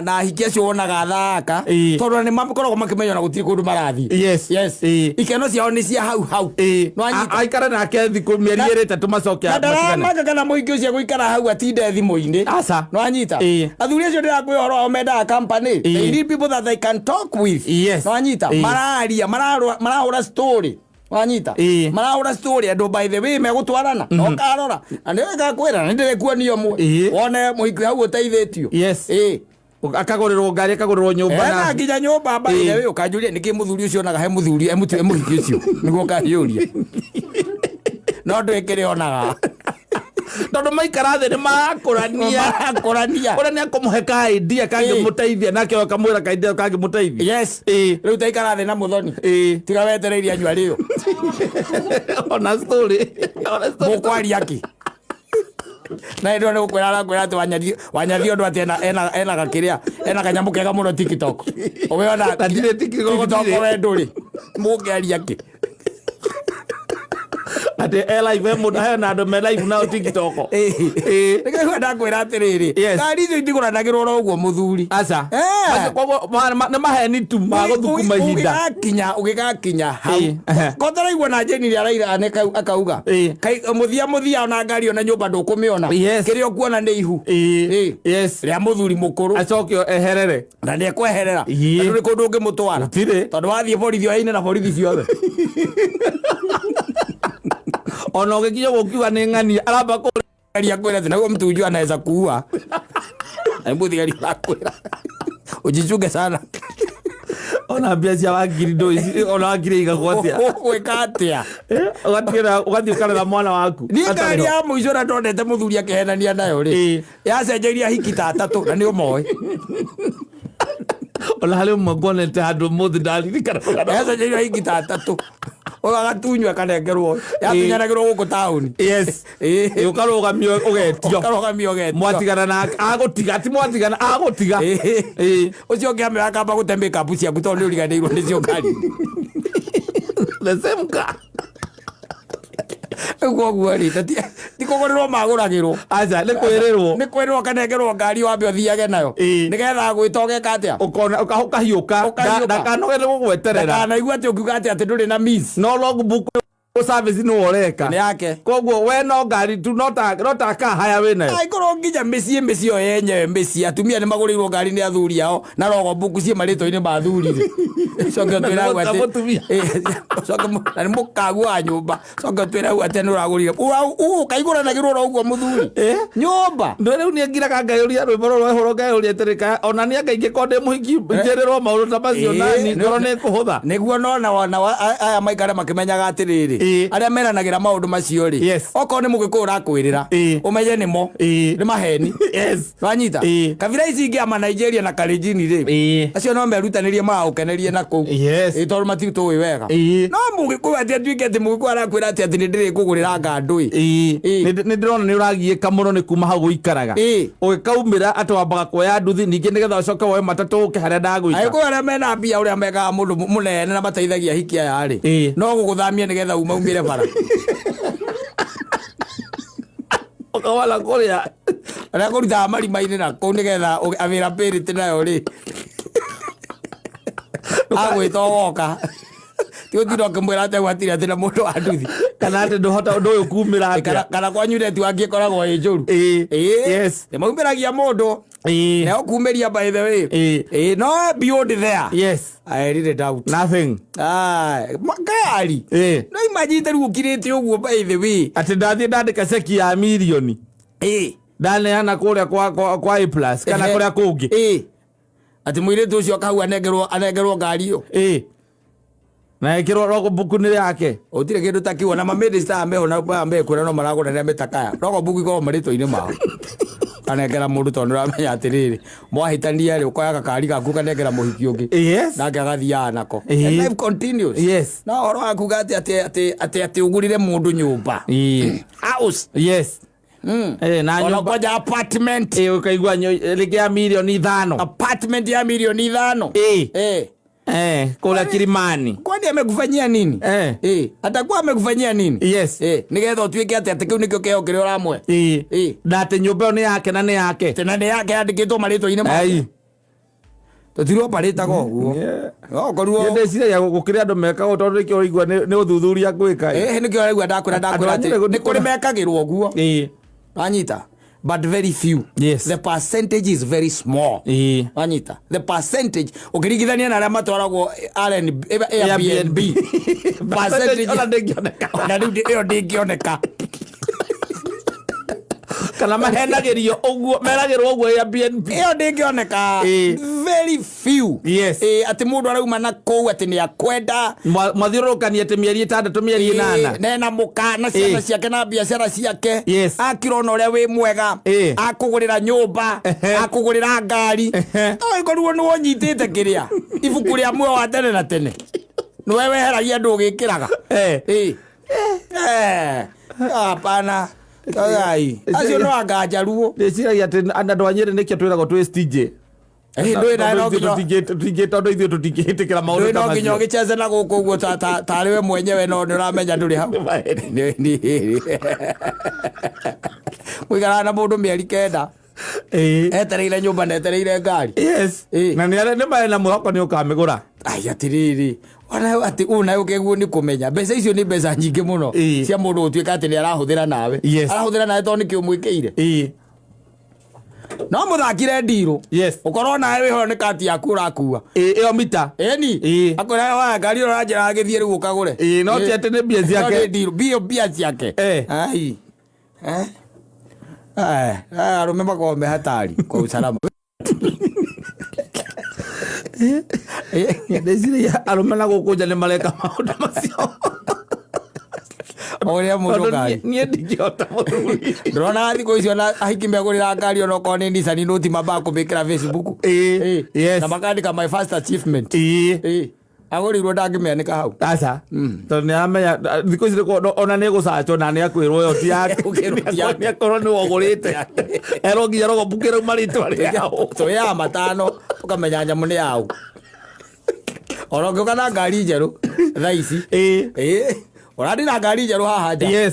na hiki acio wonaga thaka tondũ nĩ makoragwo makĩmenya ona gũtirĩ kũndũ marathiĩ. Yes. Yes. Ikeno ciao nĩ cia hau hau. Nwanyita. Aikare nake thikũ mĩeri ĩrĩ ĩtatũ macoke Na matigane. ndaramaka kana mũingĩ ũcio gũikara hau atinde thimũ-inĩ. Aca. Nwanyita. Athuri acio ndĩrakwĩra ũhoro wao mendaga company. They need people that they can talk with. Yes. Nwanyita. Mararia, marahũra story. Wanyita. Marahũra story andũ by the way megũtwarana. Na ũkarora. Na nĩwe ngakwĩra nĩ ndĩrĩkuonia ũmwe. Wone mũhiki hau ũteithĩtio. Yes. Akagũrĩrwo ngari, akagũrĩrwo nyũmba Ena na nginya nyũmba by the way ũkanjũria nĩkĩ mũthuri ũcio onaga he mũthuri he mũhiki ũcio nĩguo ũkanjũria. No ndwĩkĩrĩ onaga. Tondũ maikara thĩ nĩ marakũrania. Marakũrania. Ũrĩa nĩ akũmũhe ka idea kangĩmũteithia nake ũyũ akamwĩra ka idea kangĩmũteithia. Yes. Rĩu taikara thĩ na mũthoni. Tiga wetereire anyua rĩo. Ona story. Ona story. Mũkwaria kĩ? Na hĩndĩ ĩyo nĩ gũkwĩra arakwĩra atĩ wanyathi ũndũ atĩ ena gakĩrĩa, ena kanyamũ kega mũno TikTok. Ũwe ona Na ndirĩ TikTok, TikTok ndirĩ. we ndũrĩ. Mũngĩaria kĩ? Atĩ e live, e mũndũ hena andũ me live nao TikTok. Nĩkĩo ndakwĩra atĩrĩrĩ, Yes. ngari icio itigũranagĩrwo oro ũguo mũthuri. Aca. Aca, koguo nĩ maheni tu ma gũthukuma ihinda. Ũgĩgakinya hau. Kotaraigua na Jane rĩrĩa araira akauga. Kai mũthia mũthia ona ngari ona nyũmba ndũkũmĩona. Yes. Kĩrĩa ũkuona nĩ ihu. Yes. Rĩa mũthuri mũkũrũ. Acoke eherere. Na nĩ ekweherera. Na ndũrĩ kũndũ ũngĩmũtwara. Gũtirĩ. Tondũ wathiĩ borithi oyaine na borithi ciothe. Ona ũgĩkinya ũguo ũkiuga nĩ ng'ania aramba kũ Aria kwĩra atĩ naguo mtu anaweza kuua. Na mũthigari ũrakwĩra. Ujichunge sana. Ona mbia cia wangiri ndũĩ ona wangiri igagwo atĩa. Ũgwĩka atĩa? Ũgatigĩra ũgathiĩ ũkarera mwana waku. Niĩ ngari ya mũico ũrĩa ndonete mũthuri akĩhenania nayo rĩ yacenjeirie hiki ta atatũ na nĩ ũmoĩ. Ona harĩ ũmwe nguonete handũ ũmũthĩ ndaririkana. Yacenjeirie hiki ta atatũ. Ũyũ agatunywo akanengerwo. Yatunyanagĩrwo gũkũ taũni. Yes. Ũkarũgamio ũgetio. Ũkarũgamio ũgetio. Mwatigana na agũtiga ti mwatigana agũtiga. Ũcio ũngĩ amĩoya akamba gũte makeup ciaku tondũ nĩ ũriganĩirwo nĩcio ngari. The same car. Rĩu koguo rĩ, ti kũgũrĩrwo magũragĩrwo. Aca, nĩ kwĩrĩrwo. Nĩ kwĩrĩrwo ũkanengerwo ngari wambe ũthiage nayo. Nĩgetha gwĩta ũgeka atĩa? Ũkona ũkahiũka. Ũkahiũka. Ndakanoge nĩ gũgweterera. Ndakanaigua atĩ ũkiuga atĩ ndũrĩ na miss. No logbook Service nĩ ũreka. Nĩ yake. Koguo we no ngari tu, no ta kahaya wĩ nayo. Angĩkorwo nginya mĩciĩ ĩyo yenyewe, mĩciĩ atumia nĩ magũrĩirwo ngari nĩ athuri ao na rogo mbuku ciĩ marĩtwa-inĩ ma athuri rĩ, coke ũtwĩre hau Na atĩ mũtumia. Coke na nĩ mũkaguo wa nyũmba, coke ũtwĩre hau atĩ nĩ ũragũrire ũkaigũranagĩrwo oro ũguo mũthuri nyũmba. Ndå rä u nä ngiraga ngayå rwä mbo rå rwehå ngayå ria atä rä ona nä anga ingä korwo ndä må hiki njä rä rwo maå ndå ta macio nani ngoro nä kå hå tha. Nĩguo nona na aya maikare makĩmenyaga atĩrĩrĩ, arĩa meranagĩra maũndũ macio rĩ, okorwo nĩ mũgĩkũyũ ũrakwĩrĩra, ũmenye nĩmo nĩ maheni. Wanyita? Kabira ici ingĩ ama Nigeria na Kalenjin rĩ, acio no merutanĩrie magagũkenerie na kũu. Ĩ, tondũ matitũĩ wega. No mũgĩkũyũ atĩ atuĩke atĩ mũgĩkũyũ arakwĩra atĩ nĩ ndĩrĩkũgũrĩra ngandũ ĩ. Nä ndä rona nä å ragiä ka må no nä kuma hau gå ikaraga. Å gä kaumä ra atä wambaga kuoya nduthi ningä nä getha å coke woe matatå å ke harä a ndagwä ta. Agĩkũyũ arĩa mena mbia, ũrĩa mekaga mũndũ mũnene na mateithagia hiki aya rĩ, no gũgũthamia nĩgetha umaumĩre bara. Å kawala kå rä a. Arĩa kũrutaga marima-inĩ na kũu nĩgetha availability nayo rĩ, agwĩta ũgoka, ti ũtinda ũkĩmwĩra atĩ gwatirĩ atĩ na mũndũ wa nduthi. Kana atä ndå hota å ndå å yå kumä ra Kana atä. Kana kwanyu network ĩkoragwo ĩ njũru. Nĩ maumĩragia mũndũ na ũkumĩria, by the way. No beyond there, I really doubt. Nothing. Ai, ngari no imagine rĩu ũkirĩte ũguo, by the way. Atä ndathiä ndandä ka ceki ya mirioni, ndaneana kå rä a kwa A plus kana kå rä a kå ngä. Atĩ mũirĩtu ũcio akau anengerwo ngari ĩyo. Na ä kä rwo rogo mbuku nä yake. Gũtirĩ kĩndũ ta kĩu, ona mamĩnĩsta aya meho na maya mekwĩra no maragũranĩra mĩtakaya rogo mbuku ikoragwo marĩtwa-inĩ mao, kanengera mũndũ tondũ nĩũramenya atĩrĩrĩ, mwahĩtania rĩ, ũkoya gakari gaku kanengera mũhiki ũngĩ, nake agathiaga nako. And life continues. No ũhoro wa kuga atĩ ũgũrĩre mũndũ nyũmba, house. Na ona nyũmba kwanja apartment. Ũkaigua rĩngĩ ya mirioni 5. Apartment ya milioni 5. Kũrĩa Kilimani. Kwani amekufanyia nini? Atakuwa amekufanyia nini? Nigetha ũtuĩke atĩ kĩu nĩkĩo kĩheo kĩrĩa ũramwe. Na atĩ nyũmba ĩyo nĩ yake na nĩ yake. Tena nĩ yake, yandĩkĩtwo marĩtwa-inĩ make. Tũtiroparĩtaga ũguo. No ũkorirwo Ndĩciragia gũkĩrĩ andũ mekaga ũũ tondũ nĩkĩo ũraigua nĩ ũthuthuria gwĩka. Nĩkĩo ũraigua ndakwĩra Andũ atĩ a Nyĩrĩ nĩ kũrĩ mekagĩrwo ũguo. Wanyita? But very few. The percentage is very small. Wanyita? The percentage ũkĩringithania na arĩa matwaragwo RNB, Airbnb, percentage ona ndĩngĩoneka. Ona rĩu ĩyo ndĩngĩoneka. Kana mahenagĩrio ũguo, meragĩrwo ũguo Airbnb. Ĩyo ndĩngĩoneka. Very few. Atĩ mũndũ arauma na kũu atĩ nĩ akwenda. Mwathiũrũrũkania atĩ mĩeri 6, mĩeri 8. Nena mũka na ciana ciake na biacara ciake. Akirona ũrĩa wĩ mwega, akũgũrĩra nyũmba, akũgũrĩra ngari. No ĩkorirwo nĩ wonyitĩte kĩrĩa ibuku rĩa muoyo wa tene na tene, nĩwe weheragia andũ ũgĩkĩraga. Hapana. Ai, acio no anga njaruo. Ndĩciragia atĩ andũ a Nyĩrĩ nĩkĩo twĩragwo twĩ stingy. Ndũĩ nawe no nginya Tondũ ithuĩ tũtingĩhĩtĩkĩra maũndũ ndũĩ ta no nginya macio. ũgĩcheze na gũkũ ũguo tarĩ we mwenyewe, no nĩ ũramenya ndũrĩ hau. Mũikaraga na mũndũ mĩeri 9, etereire nyũmba na etereire ngari. Na nĩ marĩ na mwĩhoko nĩ ũkamĩgũra. Ai, atĩrĩrĩ, ona atĩ ũũ nayo kĩguo nĩ kũmenya mbeca icio nĩ mbeca nyingĩ mũno cia mũndũ gũtuĩka atĩ nĩ arahũthĩra nawe. Arahũthĩra nawe tondũ nĩkĩo ũmwĩkĩire. No mũthakire ndirũ. Ũkorwo nawe wĩho nĩ kati yaku ũrakua. Ĩyo mita. Ĩni. Akwĩra waya ngari ĩyo ũranjĩra gĩthiĩ rĩu ũkagũre. No ti atĩ nĩ mbia No ciake. nĩ ndirũ mbia mbia ciake. Ai. Eh? Ai, arũme makoragwo me hatari kwa usalama. Ndĩciragia arũme na gũkũ nja nĩ mareka maũndũ macio. O ũrĩa mũndũ Tondũ ngari. niĩ ndingĩhota mũthuri. Ndĩrona thikũ icio na ahiki megũrĩra ngari onokorwo nĩ Nissan Note mambaga kũmĩkĩra Facebook. Na makandĩka "my first achievement". Agũrĩirwo ndangĩmĩanĩka hau. Aca, tondũ nĩ aramenya thikũ ici ona nĩ gũcachwo na nĩ akwĩrwo ĩyo ti yake. Ũkĩrwo ti yake. Nĩ akorwo nĩ wogũrĩte erwo nginya rogo mbukĩra marĩtwa rĩao. Tũrĩaga matano ũkamenya nyamũ nĩ yaũ. Ona ũngĩũka na ngari njerũ thaa ici. Ũrandĩ na ngari njerũ haha nja.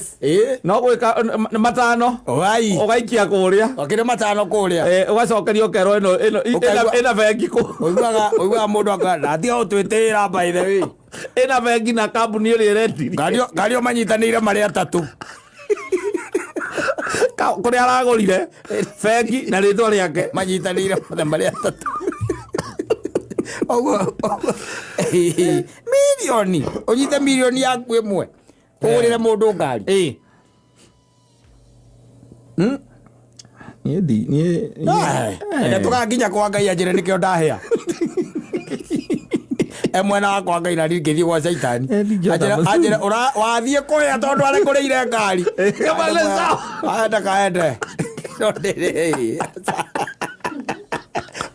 No gwĩka matano. Wai. Ũgaikia kũrĩa. Wakĩrĩ matano kũrĩa. Ũgacokerio ũkerwo ĩno ĩno Ũkaigua ĩna bengi kũ. Ũiguaga mũndũ akauga ndatiga gũtwĩtĩĩra, by the way. Ĩna bengi na kambuni ĩrĩa ĩrendirie. Ngari ĩyo manyitanĩire marĩ atatũ. Kũrĩa aragũrire, bengi na rĩtwa rĩake. Manyitanĩire mothe marĩ atatũ. Ũguo mirioni ũnyite mirioni yaku ĩmwe ũgũrĩre mũndũ ngari. Ĩĩ. Niĩ ndi niĩ Reke tũgakinya kwa Ngai anjĩre nĩkĩo ndahĩa. E mwena wakwa Ngai na niĩ ngĩthiĩ gwa Caitani. Eh, ndingĩhota Anjĩre mũcumi. anjĩre wathiĩ kũhĩa tondũ arekũrĩire ngari. Kama nĩ sawa. Aenda kaende. No ndĩrĩ.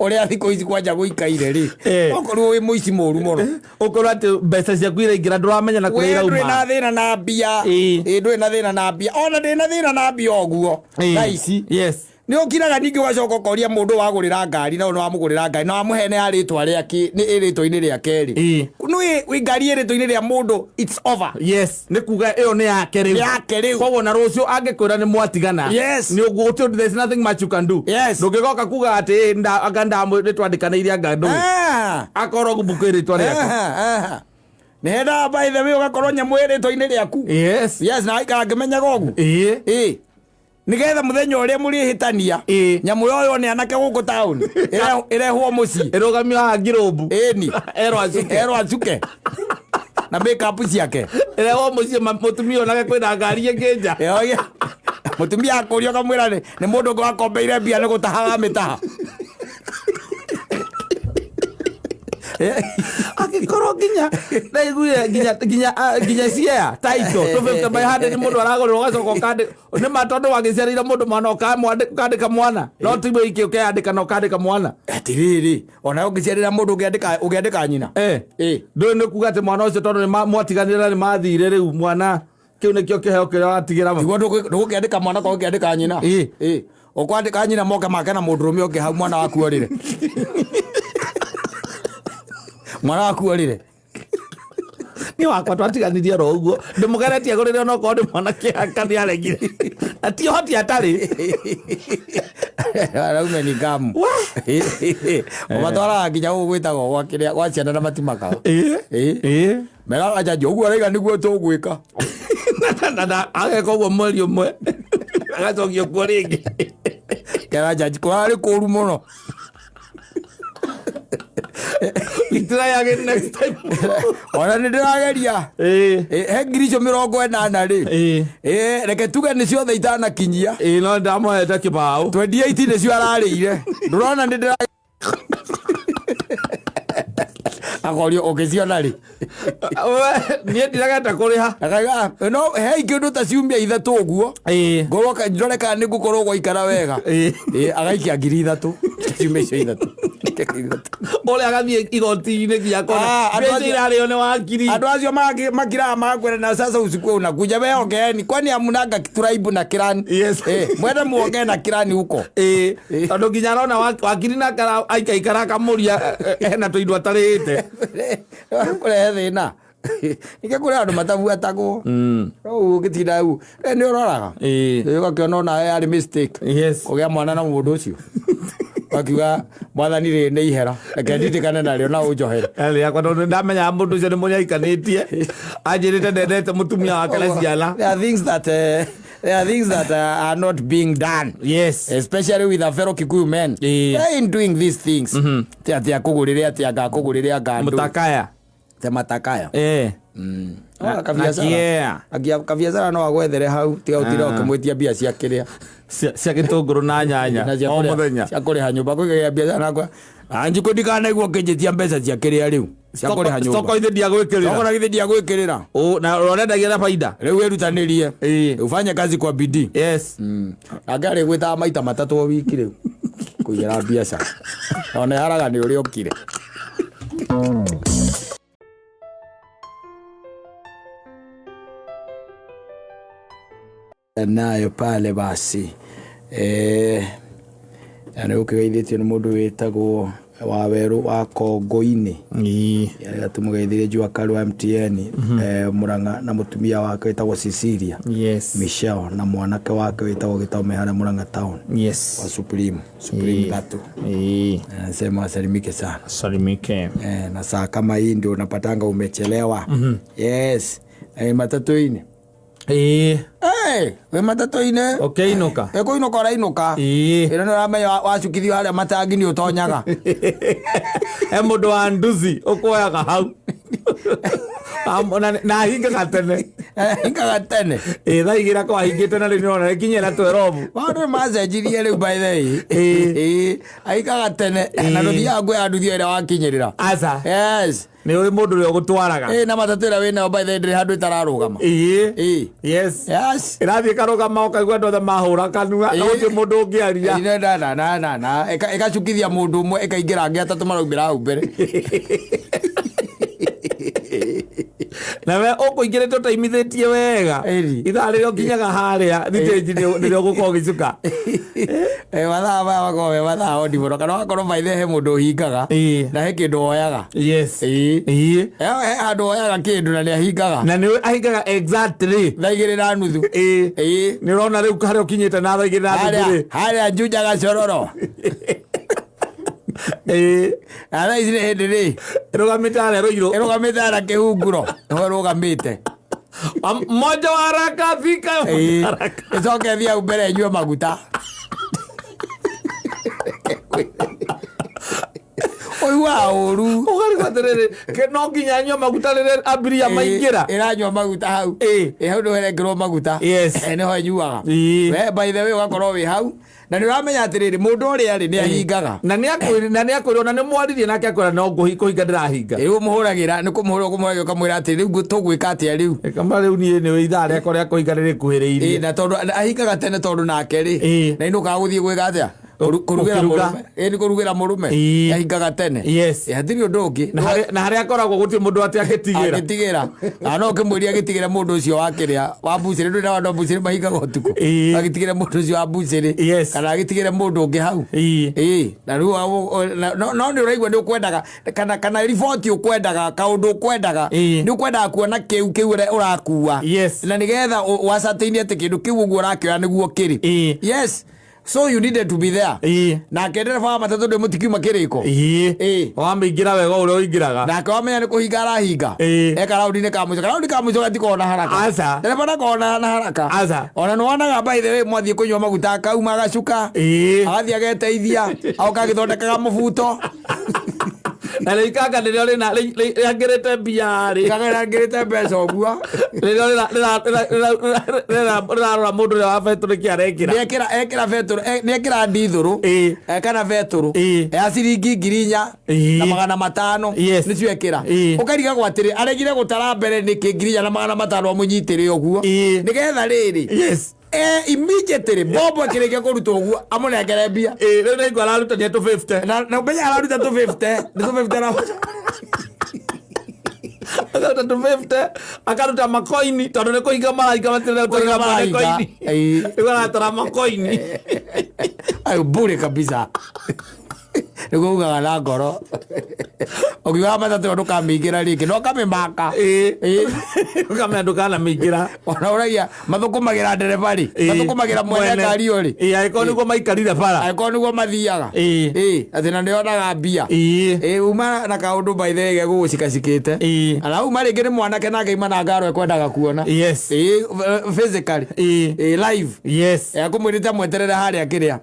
Ũrĩa thikũ ici kwanja gũikaire rĩ. Eh. Okorwo wĩ mũici mũru mũno. Ũkorwo atĩ mbeca ciaku iraingĩra ndũramenya na kũrĩa We ndũrĩ na irauma. thĩna na mbia. Ĩĩ. Ĩĩ ndũrĩ na thĩna na mbia. Ona ndĩ na thĩna na mbia ũguo. Ĩĩ. Thaa ici. Yes. Nä å kiraga ningä ũgacoka ũkoria mũndũ wagũrĩra ngari na wamå gå rä ra ngari na wamũhe nĩ ya rĩtwa rĩake nĩ ĩrĩtwa-inĩ rĩake rĩ Ĩĩ. nĩ ngari ĩrĩtwa-inĩ rĩa mũndũ, it's over. Yes, nĩ kuga ĩyo nĩ yake rĩu. Nĩ yake rĩu. Koguo na rũciũ angĩkwĩra nĩ mwatigana, Yes. nĩ ũguo gũtirĩ, there's nothing much you can do. Yes. Ndũngĩgoka kuga atĩ "Ĩ, anga nĩ twandĩkanĩire anga ndũĩ." Ah, Akorwo gũbuku rĩtwa rĩake. ah, ah. Nĩ hendaga by the way ũgakorwo nyamũ ĩrĩtwa-inĩ rĩaku. Yes. Yes, na aikara ngĩmenyaga ũguo. Ĩĩ. Ĩĩ, nĩgetha mũthenya ũrĩa mũrĩhĩtania, Ĩĩ. nyamũ yoyo nĩ anake gũkũ taũni ĩrehwo mũciĩ. Ĩrũgamio haha ngirũmbu. Ĩni. Erwo acuke. Erwo acuke na make-up ciake. Ĩrehwo mũciĩ mũtumia onage kwĩna ngari ĩngĩ nja. Yoya. Mũtumia akũria ũkamwĩra nĩ mũndũ ũngĩ wakombeire mbia nĩ gũtaha wamĩtaha. Angĩkorwo nginya ndaiguire nginya share title 250 by 100 mũndũ aragũrĩrwo ũgacoka ũkandĩka nĩ ma tondũ wagĩciarĩire mũndũ mwana ũkandĩka mwana no ti wĩike ũkeyandĩka na ũkandĩka mwana. Atirĩrĩ, ona ũngĩciarĩra mũndũ ũngĩandĩka nyina. Eh. Ĩ. Ndũĩ nĩ kuga atĩ mwana ũcio tondũ nĩ mwatiganire na nĩ mathire rĩu mwana kĩu nĩkĩo kĩheo kĩrĩa watigĩra. Tiguo ndũgũkĩandĩka mwana kwa ũkĩandĩka nyina. Ĩ. Ĩ. Ũkwandĩka nyina moke make na mũndũrũme ũngĩ hau mwana waku orĩre. Mwana waku orĩre. Niĩ wakwa twatiganirie oro ũguo ndĩmũgeretie agũrĩre onokorwo nĩ mwana kĩhaka nĩ aregire na ti ũhoti atarĩ. Araume ni ngamu. Ũmatwaraga nginya gũkũ gwĩtagwo gwa kĩrĩa gwa ciana na matimakaga. Ĩ. Ĩ. Ĩ. Meraga njanjo ũguo araiga nĩguo tũgwĩka. Na ageka ũguo mweri ũmwe agacokio kuo rĩngĩ. Kera njanji kũrarĩ kũru mũno. We try again next time. Ona nĩ ndĩrageria. Ĩ. Ĩ, he ngiri icio 80 rĩ. Ĩ. Ĩ, reke tuge nĩ ciothe itanakinyia. Ĩ, no ndamũhete kĩbaũ. 28 nĩcio ararĩire. Ndũrona nĩ ndĩra akorio ũngĩciona rĩ. Niĩ ndirageta kũrĩha. Akauga, no he ingĩ ũndũ ta ciumia ithatũ ũguo. Ĩ. Ngorwo ndore kana nĩ ngũkorwo gwaikara wega. Ĩ. Ĩ, agaikia 3000 ciumia icio ithatũ. 3,000. Ũrĩa agathiĩ igoti-inĩ nginya Ah, kona andũ mbeca acio- irarĩo nĩ wakiri. Andũ acio makiraga magakwĩra na sasa usiku unakuja we ongeeni kwani hamunanga turaibu na kirani. Yes. Eh, mwende muongee na kirani huko. Ĩ, tondũ nginya arona wakiri nake aikaikara akamũria hena tũindo atarĩte. Kũrehe thĩna ningĩ kũrĩ andũ matabuatagwo rĩu ũgĩtinda rĩu nĩ ũroraga. Ĩ. Ĩ, ũgakĩona onawe yarĩ mistake Yes. kũgĩa mwana na mũndũ ũcio ũgakiuga mwathani rĩ nĩ ihera reke ndindĩkane narĩo na ũnjohere. Arĩ yakwa tondũ ndamenyaga mũndũ ũcio nĩ mũnyaikanĩtie anjĩrĩte ndendete mũtumia wake na ciana. There are things that are not being done. Yes. Especially with a fellow Kikuyu men. Ĩĩ. They ain't doing these things. Ti atĩ akũgũrĩre atĩ anga akũgũrĩre anga ndũ. Mũtakaya. Te matakaya. Ĩ. Ah, Na kabiacara. kĩea. Kabiacara no agwethere hau tiga ũtinde Ah. ũkĩmwĩtia mbia cia kĩrĩa. Cia gĩtũngũrũ na nyanya Na cia o kũrĩha- mũthenya. cia kũrĩha nyũmba kwĩgĩa biacara nakwa. Anjikũ ndikanaigua ũkĩnjĩtia mbeca cia kĩrĩa rĩu. Cia kũrĩha nyũmba. Soko ithe Soko ndiagwĩkĩrĩra. na githĩ ndiagwĩkĩrĩra. Na ũrendagia na baida. Rĩu wĩrutanĩrie. Ĩĩ. Ufanye kazi kwa bidii. Yes. Nake arĩgwĩtaga maita matatũ o wiki rĩu kũigĩra biacara ona ĩharaga nĩ ũrĩa ũkire. Nayo pale basi nĩ ũkĩgeithĩtio nĩ mũndũ wĩtagwo Wa Werũ wa Kongo-inĩ. Ĩĩ. Reka tũmũgeithĩrie Jua Kali wa MTN, Murang'a, na mũtumia wake wĩtagwo Cecilia Michelle, na mwanake wake wĩtagwo Gĩtome harĩa Murang'a town wa Supreme tatu. Anasema wasalimike sana. Salimike. Na saa kama hii ndio unapatanga umechelewa. Yes. Matatũ-inĩ. Hey, wĩ matatũ-inĩ. Ũkĩinũka. Ĩkũinũka ũrainũka. Ĩno nĩ ũramenya wacukithio harĩa matangi nĩ ũtonyaga. He mũndũ wa nduthi ũkuoyaga hau. Na ahingaga tene. Hingaga tene. Ĩ, thaa igĩrĩ akorwo ahingĩte na rĩu nĩũrona ĩkinyĩra twerobu. Maũndũ nĩ macenjirie rĩu by the way. Ĩĩ, ahingaga tene na ndũthiaga kuoya nduthi ĩrĩa wakinyĩrĩra. Aca. Yes. Nĩ ũĩ mũndũ ũrĩa ũgũtwaraga. Ĩĩ, na matatũ ĩrĩa wĩnayo by the way ndĩrĩ handũ ĩtararũgama. Ĩĩ. Yes. Ĩrathiĩ ĩkarũgama ũkaigua andũ othe mahũra kanua na gũtirĩ mũndũ ũngĩaria. Ĩĩ, na na na na na ĩgacukithia mũndũ ũmwe, ĩkaingĩra angĩ atatũ maraumĩra hau mbere. Na we ũkũingĩrĩte ũtaimithĩtie wega. Ĩni. Ithaa rĩrĩa ũkinyaga harĩa thitĩnji nĩrĩo ũgũkorwo ũgĩcuka. Mathaa maya makoragwo me mathaa ondi mũno, kana wakorwo by the way he mũndũ ũhingaga na he kĩndũ woyaga. Ĩĩ. He handũ woyaga kĩndũ na nĩ ahingaga. Na nĩ ahingaga exactly thaa igĩrĩ na nuthu. Ĩĩ. Nĩ ũrona rĩu harĩa ũkinyĩte na thaa igĩrĩ na nuthu Harĩa rĩ. harĩa Juja Gacororo. Na thaa ici nĩ hĩndĩ rĩ. Ĩrũgamĩte harĩa Rũirũ. Ĩrũgamĩte harĩa Kĩhunguro. Nĩho ĩrũgamĩte. Mmoja wa haraka thika. Ĩĩ. Ĩcoke ĩthiĩ hau mbere ĩnyue maguta. Ũiguaga ũru. Ũkarigwo atĩrĩrĩ, no nginya nyue maguta rĩrĩa abiria maingĩra. Ĩranyua maguta hau. Ĩĩ, hau nĩho ĩrekĩrwo maguta. Nĩho ĩnyuaga. We by the way ũgakorwo wĩ hau na nĩ ũramenya atĩrĩrĩ, mũndũ ũrĩa rĩ nĩ ahingaga. Na nĩ akwĩrwo, na nĩ mwaririe nake akwĩra no kũhinga ndĩrahinga. Rĩu ũmũhũragĩra, nĩ kũmũhũra ũkũmũhũragĩra ũkamwĩra atĩ rĩu tũgwĩka atĩa rĩu. Kama rĩu niĩ nĩ ithaa rĩakwa rĩa kũhinga nĩrĩkuhĩrĩirie. Ĩĩ, na tondũ ahingaga tene, tondũ nake rĩ na inũkaga gũthiĩ gwĩka atĩa? Kũrugĩra Gũkĩruga. mũrũme. Ĩĩ, nĩ kũrugĩra mũrũme. Ahingaga tene. Hatirĩ ũndũ ũngĩ. Na harĩa akoragwo gũtirĩ mũndũ atĩ angĩtigĩra. Angĩtigĩra. Na no ũkĩmwĩria agĩtigĩre mũndũ ũcio wa kĩrĩa wa mbucĩrĩ, ndũrĩ na andũ a mbucĩrĩ mahingaga ũtukũ. Agĩtigĩre mũndũ ũcio wa mbucĩrĩ. Kana agĩtigĩre mũndũ ũngĩ hau. Ĩĩ. Na rĩu no nĩ ũraigua nĩ ũkwendaga kana riboti ũkwendaga, kaũndũ ũkwendaga. Nĩ ũkwendaga kuona kĩu kĩu ũrakua. Na nĩgetha ũascertain atĩ kĩndũ kĩu ũguo ũrakĩoya nĩguo kĩrĩ. Yes. So you needed to be there. Nake ndereba wa matatũ ndĩ mũtikiuma kĩrĩko. Wamĩingĩra wega ũrĩa ũingĩraga. Nake wamenya nĩ kũhinga arahinga. Eka raũndi-inĩ ka mũico. Karaũndi ka mũico gatikoragwo na haraka. Aca. Ndereba ndakoragwo na haraka. Aca. Ona nĩ wonaga by the way mwathiĩ kũnyua maguta akauma agacuka. Agathiĩ ageteithia. Agoka agĩthondekaga mũbuto. Na rĩu ikanga rĩrĩa rĩna rĩangĩrĩte mbia rĩ. Ikanga rĩangĩrĩte mbeca ũguo. Rĩrĩa rĩrarora mũndũ ũrĩa wa betũrũ nĩkĩ arekĩra. Nĩekĩra, ekĩra betũrũ, nĩekĩra ndithũrũ. Kana betũrũ. Ya ciringi ngiri inya na magana matano. Nĩcio ekĩra. Ũkarigagwo atĩrĩ, aregire gũtara mbere nĩkĩ ngiri inya na magana matano amũnyitĩre ũguo. Nĩgetha rĩrĩ. Immediately bombo ĩkĩrĩkia kũrutwo ũguo amũnengere mbia. Rĩu nĩngũ ararutania 250. Na ũmenye araruta 250. Nĩ 250 Akaruta 250, akaruta makoini tondũ nĩ kũhinga marahinga matirĩ Kũhinga makoini. marahinga. Rĩu aratara makoini. Ayo bure kabisa. Nĩguo ugaga na ngoro. Ũkiugaga matatũ ĩyo ndũkamĩingĩra rĩngĩ, no ũkamĩmaka. Ũkamenya ndũkanamĩingĩra. Ona ũragia mathũkũmagĩra ndereba rĩ, mathũkũmagĩra mwene ngari ĩyo rĩ. Angĩkorwo nĩguo maikarire bara. Angĩkorwo nĩguo mathiaga. Atĩ na nĩonaga mbia. Uma na kaũndũ by the way gegũgũcikacikĩte. Na uma rĩngĩ nĩ mwanake nake ima na ngaro ekwendaga kuona. Physically. Live. Akũmwĩrĩte amweterere harĩa kĩrĩa.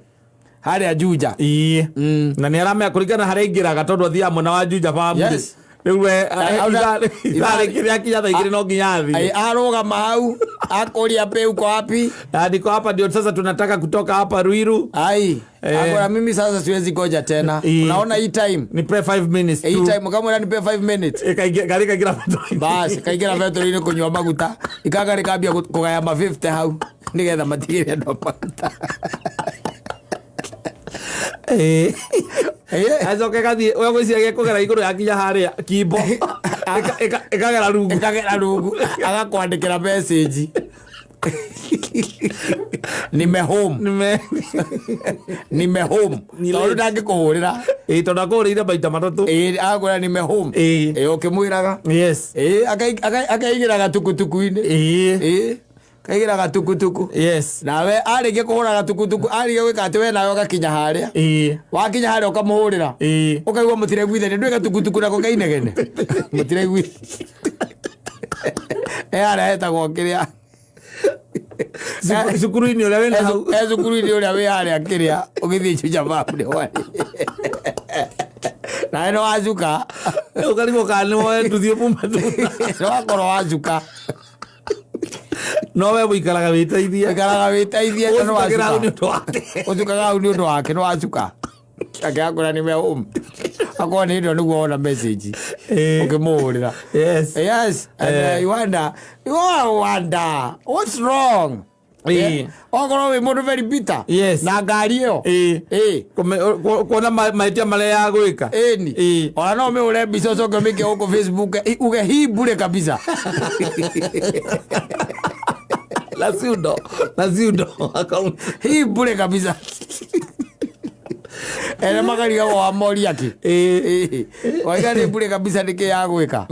Harĩa Juja. Na nĩ aramenya kũringana harĩa aingĩraga tondũ athiaga mwena wa Juja bamu. Rĩu we, ithaa rĩngĩ rĩakinya thaa igĩrĩ no nginya athiĩ. Arũgama hau, akũria pĩ uko wapi? Na niko hapa ndio sasa tunataka kutoka hapa Ruiru. Ai. Akora mimi sasa siwezi goja tena. Unaona hii time? Nipe 5 minutes Hii tu. time kama unanipe 5 minutes. Gari ikaingĩra petrol-inĩ. Bas, kaingĩra petrol-inĩ kũnyua maguta. Ikanga rĩkambia kũgaya ma 50 hau nĩgetha matigĩre andũ a maguta. Acoke gathiĩ, we gwĩciria gekũgera igũrũ yakinya harĩa Kimbo. Ĩkagera rungu. Ĩkagera rungu. Agakwandĩkĩra message. Nime home. Nime Nime home. Ni Tondũ late. ndangĩkũhũrĩra. Ĩĩ, tondũ akũhũrĩire maita matatũ. Ĩĩ, akwĩra nime home. Ĩĩ. Ĩĩ, ũkĩmwĩraga. Yes. Ĩĩ, akaigĩra gatukutuku-inĩ. Ĩĩ. Ĩĩ, kaigĩra gatukutuku. Yes. Nawe arĩkia kũhũra gatukutuku, arĩkia gwĩka atĩ we nawe ũgakinya harĩa. Ĩĩ. Wakinya harĩa ũkamũhũrĩra. Ĩĩ. Ũkaigua mũtiraiguithania, ndũĩ gatukutuku nako kainegene. Mũtiraiguithania. E harĩa hetagwo kĩrĩa. Cukuru-inĩ ũrĩa wĩna hau. E cukuru-inĩ ũrĩa wĩ harĩa kĩrĩa ũgĩthiĩ Juja Babu nĩ warĩ. Nawe nĩ wacuka. Ũkarigwo kana nĩ woe nduthi ũmume thutha. Nĩ wakorwo wacuka. No we wĩikaraga wĩteithie. Ũikaraga wĩteithie na nĩ Ũcukagĩra hau nĩ wacuka. ũndũ wake. Ũcukaga hau nĩ ũndũ wake nĩ wacuka. Akĩakũra nĩ me home. Akorwo nĩ hĩndĩ ĩyo nĩguo wona message. Ĩĩ. Ũkĩmũhũrĩra. Yes. Yes, and you wonder, you all wonder, what's wrong? Ĩĩ. Okorwo wĩ mũndũ very bitter. Yes. Na ngari ĩyo. Ĩĩ. Ĩĩ. Kuona mahĩtia marĩa ya gwĩka. Ĩni. Ĩĩ. Ona no ũmĩhũre mbica ũcoke ũmĩke gũkũ Facebook uge hii bure kabisa. Na pseudo. Na pseudo account. Hii bure kabisa. Ene makarigagwo wa moria kĩ. Ĩĩ. Ĩĩ. Waiga nĩ bure kabisa nĩkĩ ya gwĩka.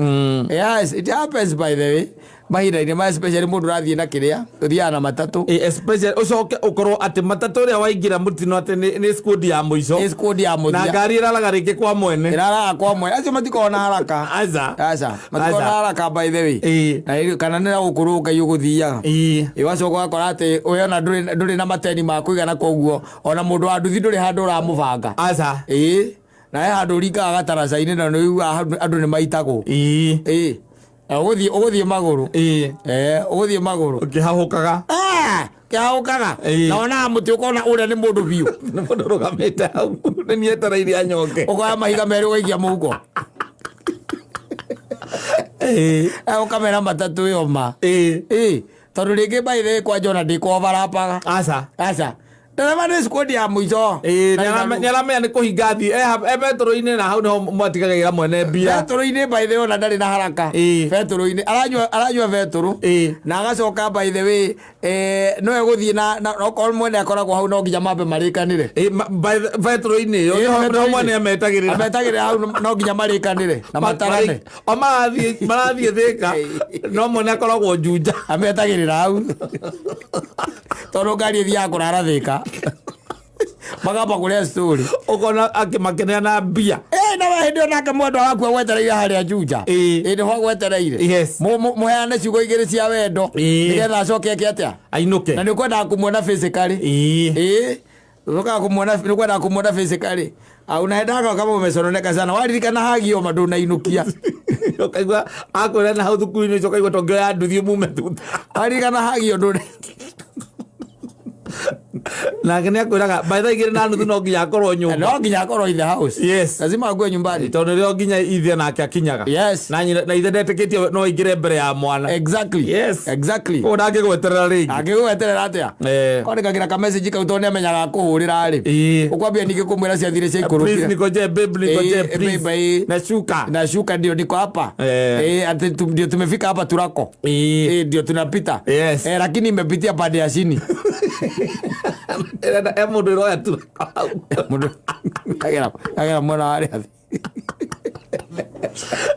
Yes, it happens by the way. Mahinda-inĩ maya especially mũndũ ũrathiĩ na kĩrĩa, ũthiaga na matatũ. Ĩĩ, especially ũcoke ũkorwo atĩ matatũ ĩrĩa waingĩra mũtino atĩ nĩ squad ya mũico. Nĩ squad ya Na mũthia. ngari ĩraraga rĩngĩ kwa mwene. Ĩraraga kwa mwene. Acio matikoragwo na haraka. Aca. Aca, matikoragwo na Aca. haraka by the way. Ĩĩ. Na rĩu kana nĩ na gũkũ rũngai ũgũthiaga. Ĩĩ. Ĩ wacoka ũgakora atĩ we ona ndũrĩ na mateni ma kũigana koguo ona mũndũ wa nduthi ndũrĩ handũ ũramũbanga. Aca. Ĩĩ. Na he handũ ũringaga gataraca-inĩ na nĩ ũiguaga andũ nĩ maitagwo. Ĩĩ. Ĩĩ. Na ũgũthiĩ magũrũ. Ĩĩ. Ĩĩ, ũgũthiĩ magũrũ. Ũkĩhahũkaga. Ah, kĩhahũkaga. Ĩĩ. Na wonaga mũtĩ ũkona ũrĩa nĩ mũndũ biũ. Nĩ mũndũ ũrũgamĩte hau. Nĩ niĩ etereire anyonge. Ũkoya mahiga merĩ ũgaikia mũhuko. Ĩĩ. Ũkamera matatũ ĩyo ma. Ĩĩ. Ĩĩ, tondũ rĩngĩ by the way kwanja ona ndĩkũovarapaga. Aca. Aca. Ndereba nĩ squad ya mũico. Ĩĩ, Na nĩ aramenya nĩ kũhinga thiĩ e betũrũ-inĩ na hau nĩho mwatigagĩra mwene mbia. Betũrũ-inĩ by the way ona ndarĩ na haraka. Ĩĩ. Betũrũ-inĩ aranyua betũrũ. Ĩĩ. Na agacoka by the way no egũthiĩ na okorwo mwene akoragwo hau no nginya mambe marĩkanĩre. Ĩĩ, betũrũ-inĩ ĩyo Ĩĩ, nĩho betũrũ-inĩ. mwene ametagĩrĩra. Ametagĩrĩra hau no nginya marĩkanĩre na matarane. O marathiĩ Thĩka no mwene akoragwo Juja. Ametagĩrĩra hau. Tondũ ngari ĩthiaga kũrara Thĩka. Makamba kũrĩa story. Ũkona akĩmakeneana mbia. Ĩĩ, na we hĩndĩ ĩyo nake mwendwa waku agwetereire harĩa Juja. Ĩĩ. Ĩĩ, nĩho agwetereire. Yes. Mũheane ciugo igĩrĩ cia wendo. Ĩĩ. Nĩgetha acoke eke atĩa? Ainũke. Na nĩ ũkwendaga kũmuona physically. Ĩĩ. Ĩĩ. Ũkaga kũmuona, nĩ ũkwendaga kũmuona physically. Ah, unaendaga kama umesononeka sana. Waririkana hagio ma ndũnainũkia. Ũkaigua akwĩra na hau thukuru-inĩ ũcio ũkaigua tongĩoya nduthi ũmume thutha. Waririkana hagio ndũna. Nake nĩ akwĩraga by thaa igĩrĩ na nuthu no nginya akorwo nyũmba. No nginya akorwo in the house. Yes. Lazima ague nyumbani. Tondũ nĩrĩo nginya ithe nake akinyaga. Yes. Na nyina na ithe ndetĩkĩtie no aingĩre mbere ya mwana. Exactly. Yes. Exactly. Koguo ndangĩgweterera rĩngĩ. Angĩgweterera atĩa? Eh. Kwandĩkagĩra ka message kau tondũ nĩamenyaga akũhũrĩra rĩ. Ĩĩ. Ũkwambia ningĩ kũmwĩra ciathire Please ciaikũrũkire. nikoje babe nikoje Ĩĩ, please. babe, ĩĩ. Nashuka. Nashuka ndio niko hapa. Eh. Eh, ati ndio tumefika hapa Turako. Ĩĩ. Eh, ndio tunapita. Yes. Eh, lakini imepitia pande ya chini. Ĩrenda e mũndũ ĩroya tu. Mũndũ kagera mwena wa harĩa thĩ.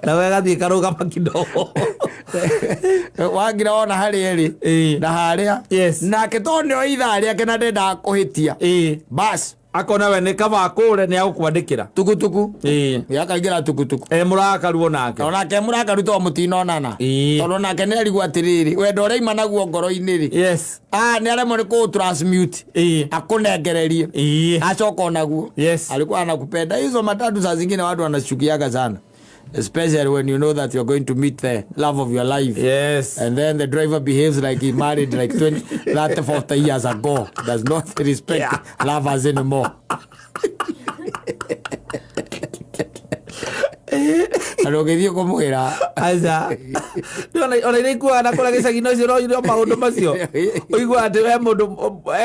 Nawe gathiĩ karũgama kidogo. Wangira wona harĩa ĩrĩ Ĩĩ. na harĩa. Yes. Nake tondũ nĩo ithaa rĩake na ndendaga kũhĩtia. Ĩĩ. Bas, Akona we nĩ kaba akũre nĩ agũkwandĩkĩra. tukutuku. Ĩĩ. Yakaingĩra tukutuku. E mũrakaru onake. Onake mũrakaru tondũ mũtinonana. Ĩĩ. Tondũ nake nĩ arigwo atĩrĩrĩ, wendo ũrĩa aima naguo ngoro-inĩ rĩ. Yes. Ah, nĩ aremwo nĩ kũũ transmute. Ĩĩ. Akũnengererie. Ĩĩ. Acoka onaguo. Yes. Alikuwa anakupenda. Hizo matatu saa zingine watu wanashukiaga sana. Especially when you know that you're going to meet the love of your life. Yes. And then the driver behaves like he married like 20, 30, 40 years ago. Does not respect Yeah. lovers anymore. Na ndũngĩthiĩ kũmwĩra. Aca. Ona iria ikuaga na kũrĩa gĩcagi-inĩ ũcio no ũigue maũndũ macio. Ũiguaga atĩ he mũndũ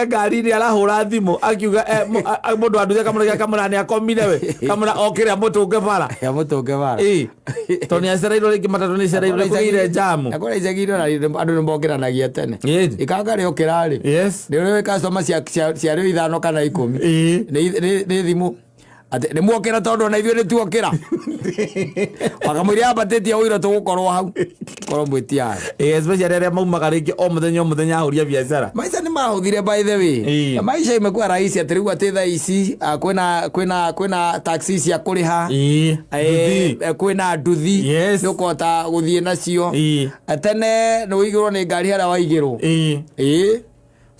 e ngari-inĩ arahũra thimũ akiuga mũndũ wa nduthi akamũrega akamwĩra nĩ akomire we kamwĩra okĩre amũtũnge bara. Amũtũnge bara. Ĩĩ. Tondũ nĩ acereirwo rĩngĩ matatũ nĩ icereirwo nĩ kũgĩire njamu. Na kũrĩa icagi-inĩ ona andũ nĩ mokĩranagia tene. Ĩĩ. Ikanga rĩokĩra rĩ. Yes. Nĩ ũrĩ customer cia rĩo 5 kana 10. Ĩĩ. Nĩ thimũ. Atĩ nĩ muokĩra tondũ ona ithuĩ nĩ tuokĩra. Wakamũiria ambatĩtie ũira tũgũkorwo hau. Korwo mwĩtia. Ĩĩ, especially arĩa maumaga rĩngĩ o mũthenya o mũthenya ahũri a biacara. Maisha nĩ mahũthire by the way. Ĩĩ. Maisha imekuwa rahisi atĩ rĩu atĩ thaa ici kwĩna taxi cia kũrĩha. Ĩĩ. Nduthi. Kwĩna nduthi. Yes. Nĩ ũkũhota gũthiĩ nacio. Ĩĩ. Tene nĩ ũigĩrwo nĩ ngari harĩa waigĩrwo. Ĩĩ. Ĩĩ.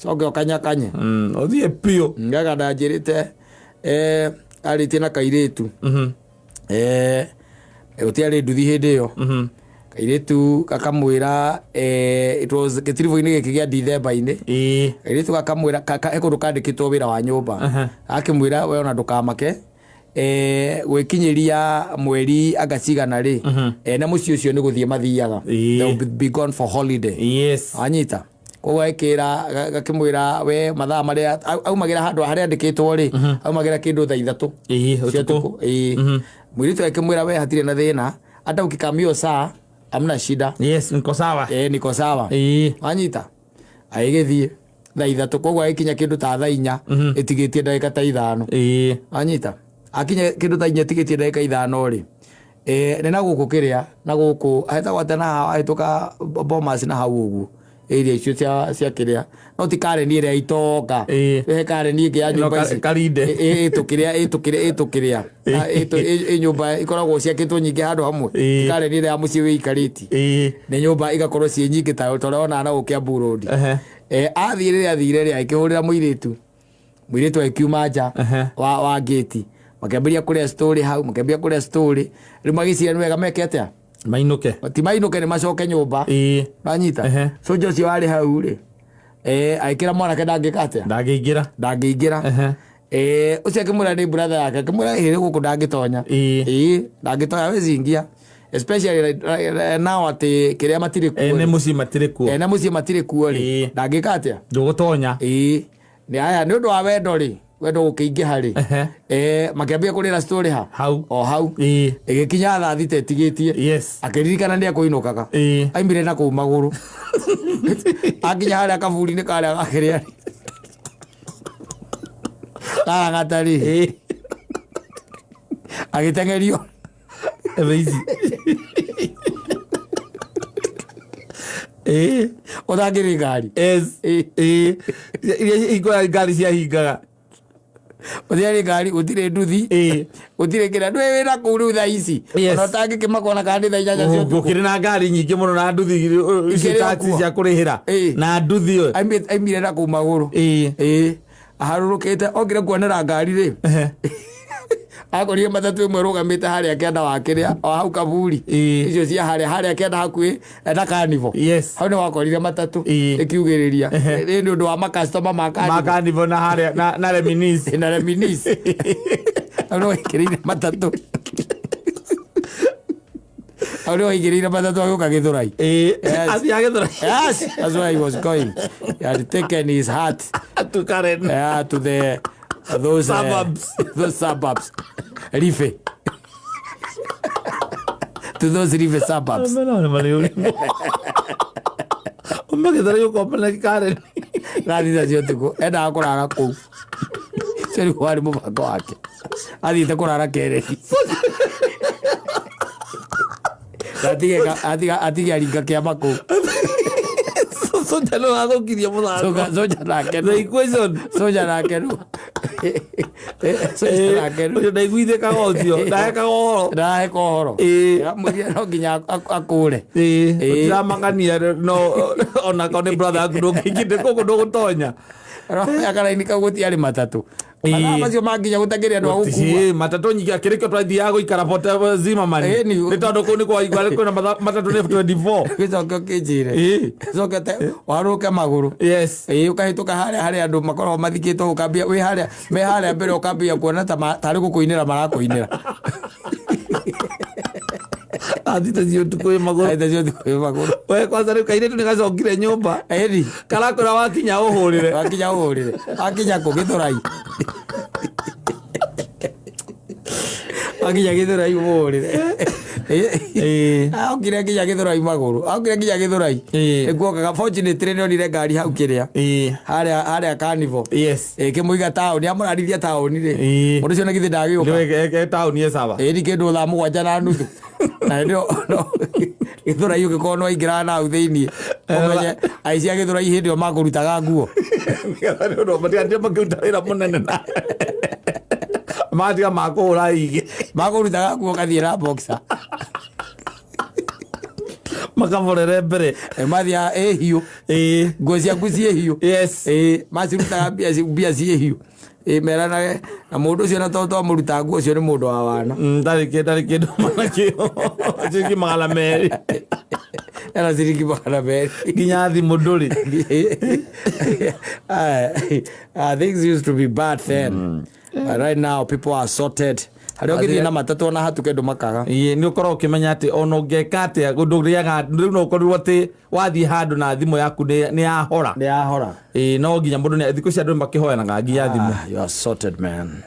Coke ũkanyakanye. Ũthiĩ biũ. Ngaga ndanjĩrĩte arĩtie na kairĩtu. Gũtiarĩ nduthi hĩndĩ ĩyo. Kairĩtu gakamwĩra it was gĩtiribũ-inĩ gĩkĩ gĩa Dithemba-inĩ. Ĩĩ. Kairĩtu gakamwĩra he kũndũ kandĩkĩtwo wĩra wa nyũmba. Gakĩmwĩra we ona ndũkamake gwĩkinyĩria mweri anga cigana rĩ ene mũciĩ ũcio nĩ gũthiĩ mathiaga. Ĩĩ. They will be gone for holiday. Yes. Anyita koguo agĩkĩra gakĩmwĩra we mathaa marĩa aumagĩra handũ harĩa andĩkĩtwo rĩ aumagĩra kĩndũ thaa 3 Ĩĩ, cia ũtukũ. ũtukũ. Ĩĩ. Mũirĩtu akĩmwĩra we hatirĩ na thĩna hata ukikamio saa amna shida. Yes, niko sawa. Niko sawa. Ĩĩ. Wanyita agĩgĩthiĩ thaa 3 koguo agĩkinya kĩndũ ta thaa 4 ĩtigĩtie ndagĩka ta 5. Ĩĩ. Wanyita akinya kĩndũ ta 4 ĩtigĩtie ndagĩka 5 rĩ nĩ na gũkũ kĩrĩa na gũkũ hetagwo atĩa na hahĩtũka Bomas na hau ũguo area icio cia kĩrĩa no ti Karen ĩrĩa itonga. Ĩĩ. He Karen ĩngĩ ya Ĩno nyũmba ici. Karinde. Ĩtũkĩrĩa ĩtũkĩrĩa ĩtũkĩrĩa ĩ nyũmba ikoragwo ciakĩtwo nyingĩ handũ hamwe. Ĩĩ. Ti Karen ĩrĩa ya mũciĩ wĩikarĩtie. Ĩĩ. Nĩ nyũmba igakorwo ciĩ nyingĩ ta ũrĩa wonaga na gũkũ Kiambu Road. Ehe. Athiĩ rĩrĩa athire rĩ akĩhũrĩra mũirĩtu. Mũirĩtu agĩkiuma nja wa gate. Makĩambĩrĩria kũrĩa story hau, makĩambĩrĩria kũrĩa story. Rĩu magĩciria nĩ wega meke atĩa? Mainũke. Ti mainũke nĩ macoke nyũmba. Ĩĩ. Wanyita? Ehe. Soja ũcio warĩ hau rĩ. Agĩkĩra mwanake ndangĩka atĩa? Ndangĩingĩra. Ndangĩingĩra. Ehe. Ũcio akĩmwĩra nĩ brother yake, akĩmwĩra ĩĩ gũkũ ndangĩtonya. Ĩĩ. Ĩĩ, ndangĩtonya hawezi ingia. Especially now atĩ kĩrĩa matirĩ kuo. Ene mũciĩ matirĩ kuo. Ene mũciĩ matirĩ kuo rĩ. Ĩĩ. Ndangĩka atĩa? Ndũgũtonya. Ĩĩ. Nĩ aya nĩ ũndũ wa wendo rĩ. Wendo gũkĩingĩha rĩ. Ehe. Makĩambia kũrĩra story ha? Hau. O hau. Ĩĩ. Ĩgĩkinya thaa 6 ĩtigĩtie. Yes. Akĩririkana nĩ ekũinũkaga. Ĩĩ. Aimire na kũu magũrũ. Akinya harĩa kaburi-inĩ karĩa gakĩrĩa. Karang'ata rĩ. Ĩĩ. Agĩteng'erio. Ebe ici. Ĩĩ. Ũtangĩrĩ ngari. Yes. Ĩĩ. Ĩĩ. Iria hingũraga ngari ciahingaga. Gũtirĩ ngari, gũtirĩ nduthi. Ĩĩ. Gũtirĩ kĩrĩa. Ndũĩ wĩna kũu rĩu thaa ici. Yes. Ona ũtangĩkĩmakwo na kana nĩ thaa 8 cia ũtukũ. Gũkĩrĩ na ngari nyingĩ mũno na nduthi icio Ikĩrĩ o taxi kuo. cia kũrĩhĩra. Ĩĩ. Na nduthi ĩyo. Aimire na kũu magũrũ. Ĩĩ. Ĩĩ. Aharũrũkĩte okire kuonera ngari rĩ. Ehe. Akorire matatũ ĩmwe ĩrũgamĩte harĩa kĩanda wa kĩrĩa o hau kaburi. Ĩĩ. Icio cia harĩa kĩanda hakuhĩ na Carnival. Yes. Hau nĩ wakorire matatũ Ĩĩ. ĩkiugĩrĩria. Ehe. Nĩ ũndũ wa makastoma ma Carnival. Ma Carnival na harĩa na Reminisce. Na Reminisce. Hau nĩ waingĩrĩire matatũ. Hau nĩ waingĩrĩire matatũ agĩũka Gĩthũrai. Ĩĩ. Yes. Athiaga Gĩthũrai. Yes, that's where he was going. He had taken his hat. To Karen. Yeah, to the those Suburbs. Those suburbs. Rife. To those Rife suburbs. Uma Gĩthũrai ũkomba na Karen. Thaa 6 cia ũtukũ endaga kũrara kũu. Ũcio nĩguo warĩ mũbango wake. Athiĩte kũrara Kereni. Atige aringa kĩama kũu. Soja no athũkirie mũthako. Soja nake The equation. Soja nake nũ. Soja nake nũ. Ũcio ndaiguithĩkaga ũcio. Ndahekaga ũhoro. Ndaheka ũhoro. Ĩĩ. Amwĩrire no nginya akũre. Ĩĩ. Ĩĩ. Ũtiramakania no onako nĩ brother yaku ndũngĩingĩte kũguo ndũgũtonya. Karaini kau gũtiarĩ matatũ. Ĩĩ. Mathaa macio manginya gũtakĩrĩ andũ a gũkua. Ĩĩ, matatũ nyingĩ akĩrĩkio twathiaga gũikara Port Zimmerman. Ĩĩ, Nĩ tondũ kũu nĩ kwaigua kwĩna matatũ nĩ 24. Gĩcoke ũkĩnjĩre. Ĩĩ. Gĩcoke warũke magũrũ. Yes. Ĩĩ, ũkahĩtũka harĩa harĩa andũ makoragwo mathikĩtwo ũkambia wĩ harĩa me harĩa mbere ũkambia kuona ta tarĩ gũkũinĩra marakũinĩra. Thaa 6 cia ũtukũ wĩ magũrũ. Thaa 6 cia ũtukũ wĩ magũrũ. We kwanza rĩu kairĩtu nĩ gacokire nyũmba. Ĩni. Karakwĩra wakinya ũhũrĩre. Wakinya ũhũrĩre. Wakinya kũ Gĩthũrai. Wakinya Gĩthũrai ũhũrĩre. Ĩĩ. Okire nginya Gĩthũrai magũrũ. Okire nginya Gĩthũrai. Ĩĩ. Nĩkuokaga fortunately nĩonire ngari hau kĩrĩa. Ĩĩ. Harĩa carnival. Yes. Ĩkĩmũiga taũni amũrarithia taũni rĩ. Ĩĩ. Mũndũ ũcio nĩ githĩ ndagĩũka. Nĩ taũni ĩ sawa. Ĩĩ ni kĩndũ thaa 7:30. Na hĩndĩ ĩyo Gĩthũrai ũngĩkorwo nĩ waingĩraga na hau thĩiniĩ ũmenye aici a Gĩthũrai hĩndĩ ĩyo makũrutaga nguo. Nĩgetha nĩ ũndũ matigatinde makĩruta wĩra mũnene na matiga makũhũra igĩ. Makũrutaga nguo ũgathiĩ na boxer. Makaborere mbere. Mathiaga ĩ hiũ. Ĩĩ. Nguo ciaku ciĩ hiũ. Yes. Ĩĩ macirutaga mbia ciĩ hiũ. Ĩĩ meranage na mũndũ ũcio na tondũ twamũruta nguo ũcio nĩ mũndũ wa wana. Ndarĩ kĩndũ manakĩo. Ciringi 200. Ena ciringi 200. Nginya thimũ ndũrĩ. Things used to be bad then. But right now people are sorted. Harĩa ũngĩthiĩ na matatũ ona hatuke ndũmakaga. Ĩĩ nĩ ũkoragwo ũkĩmenya atĩ ona ũngĩka atĩa ndũrĩaga rĩu no ũkorirwo atĩ wathiĩ handũ na thimũ yaku nĩ yahora. Nĩ yahora. Ĩĩ no nginya mũndũ thikũ ici andũ makĩhoyanaga nginya thimũ. You are sorted, man.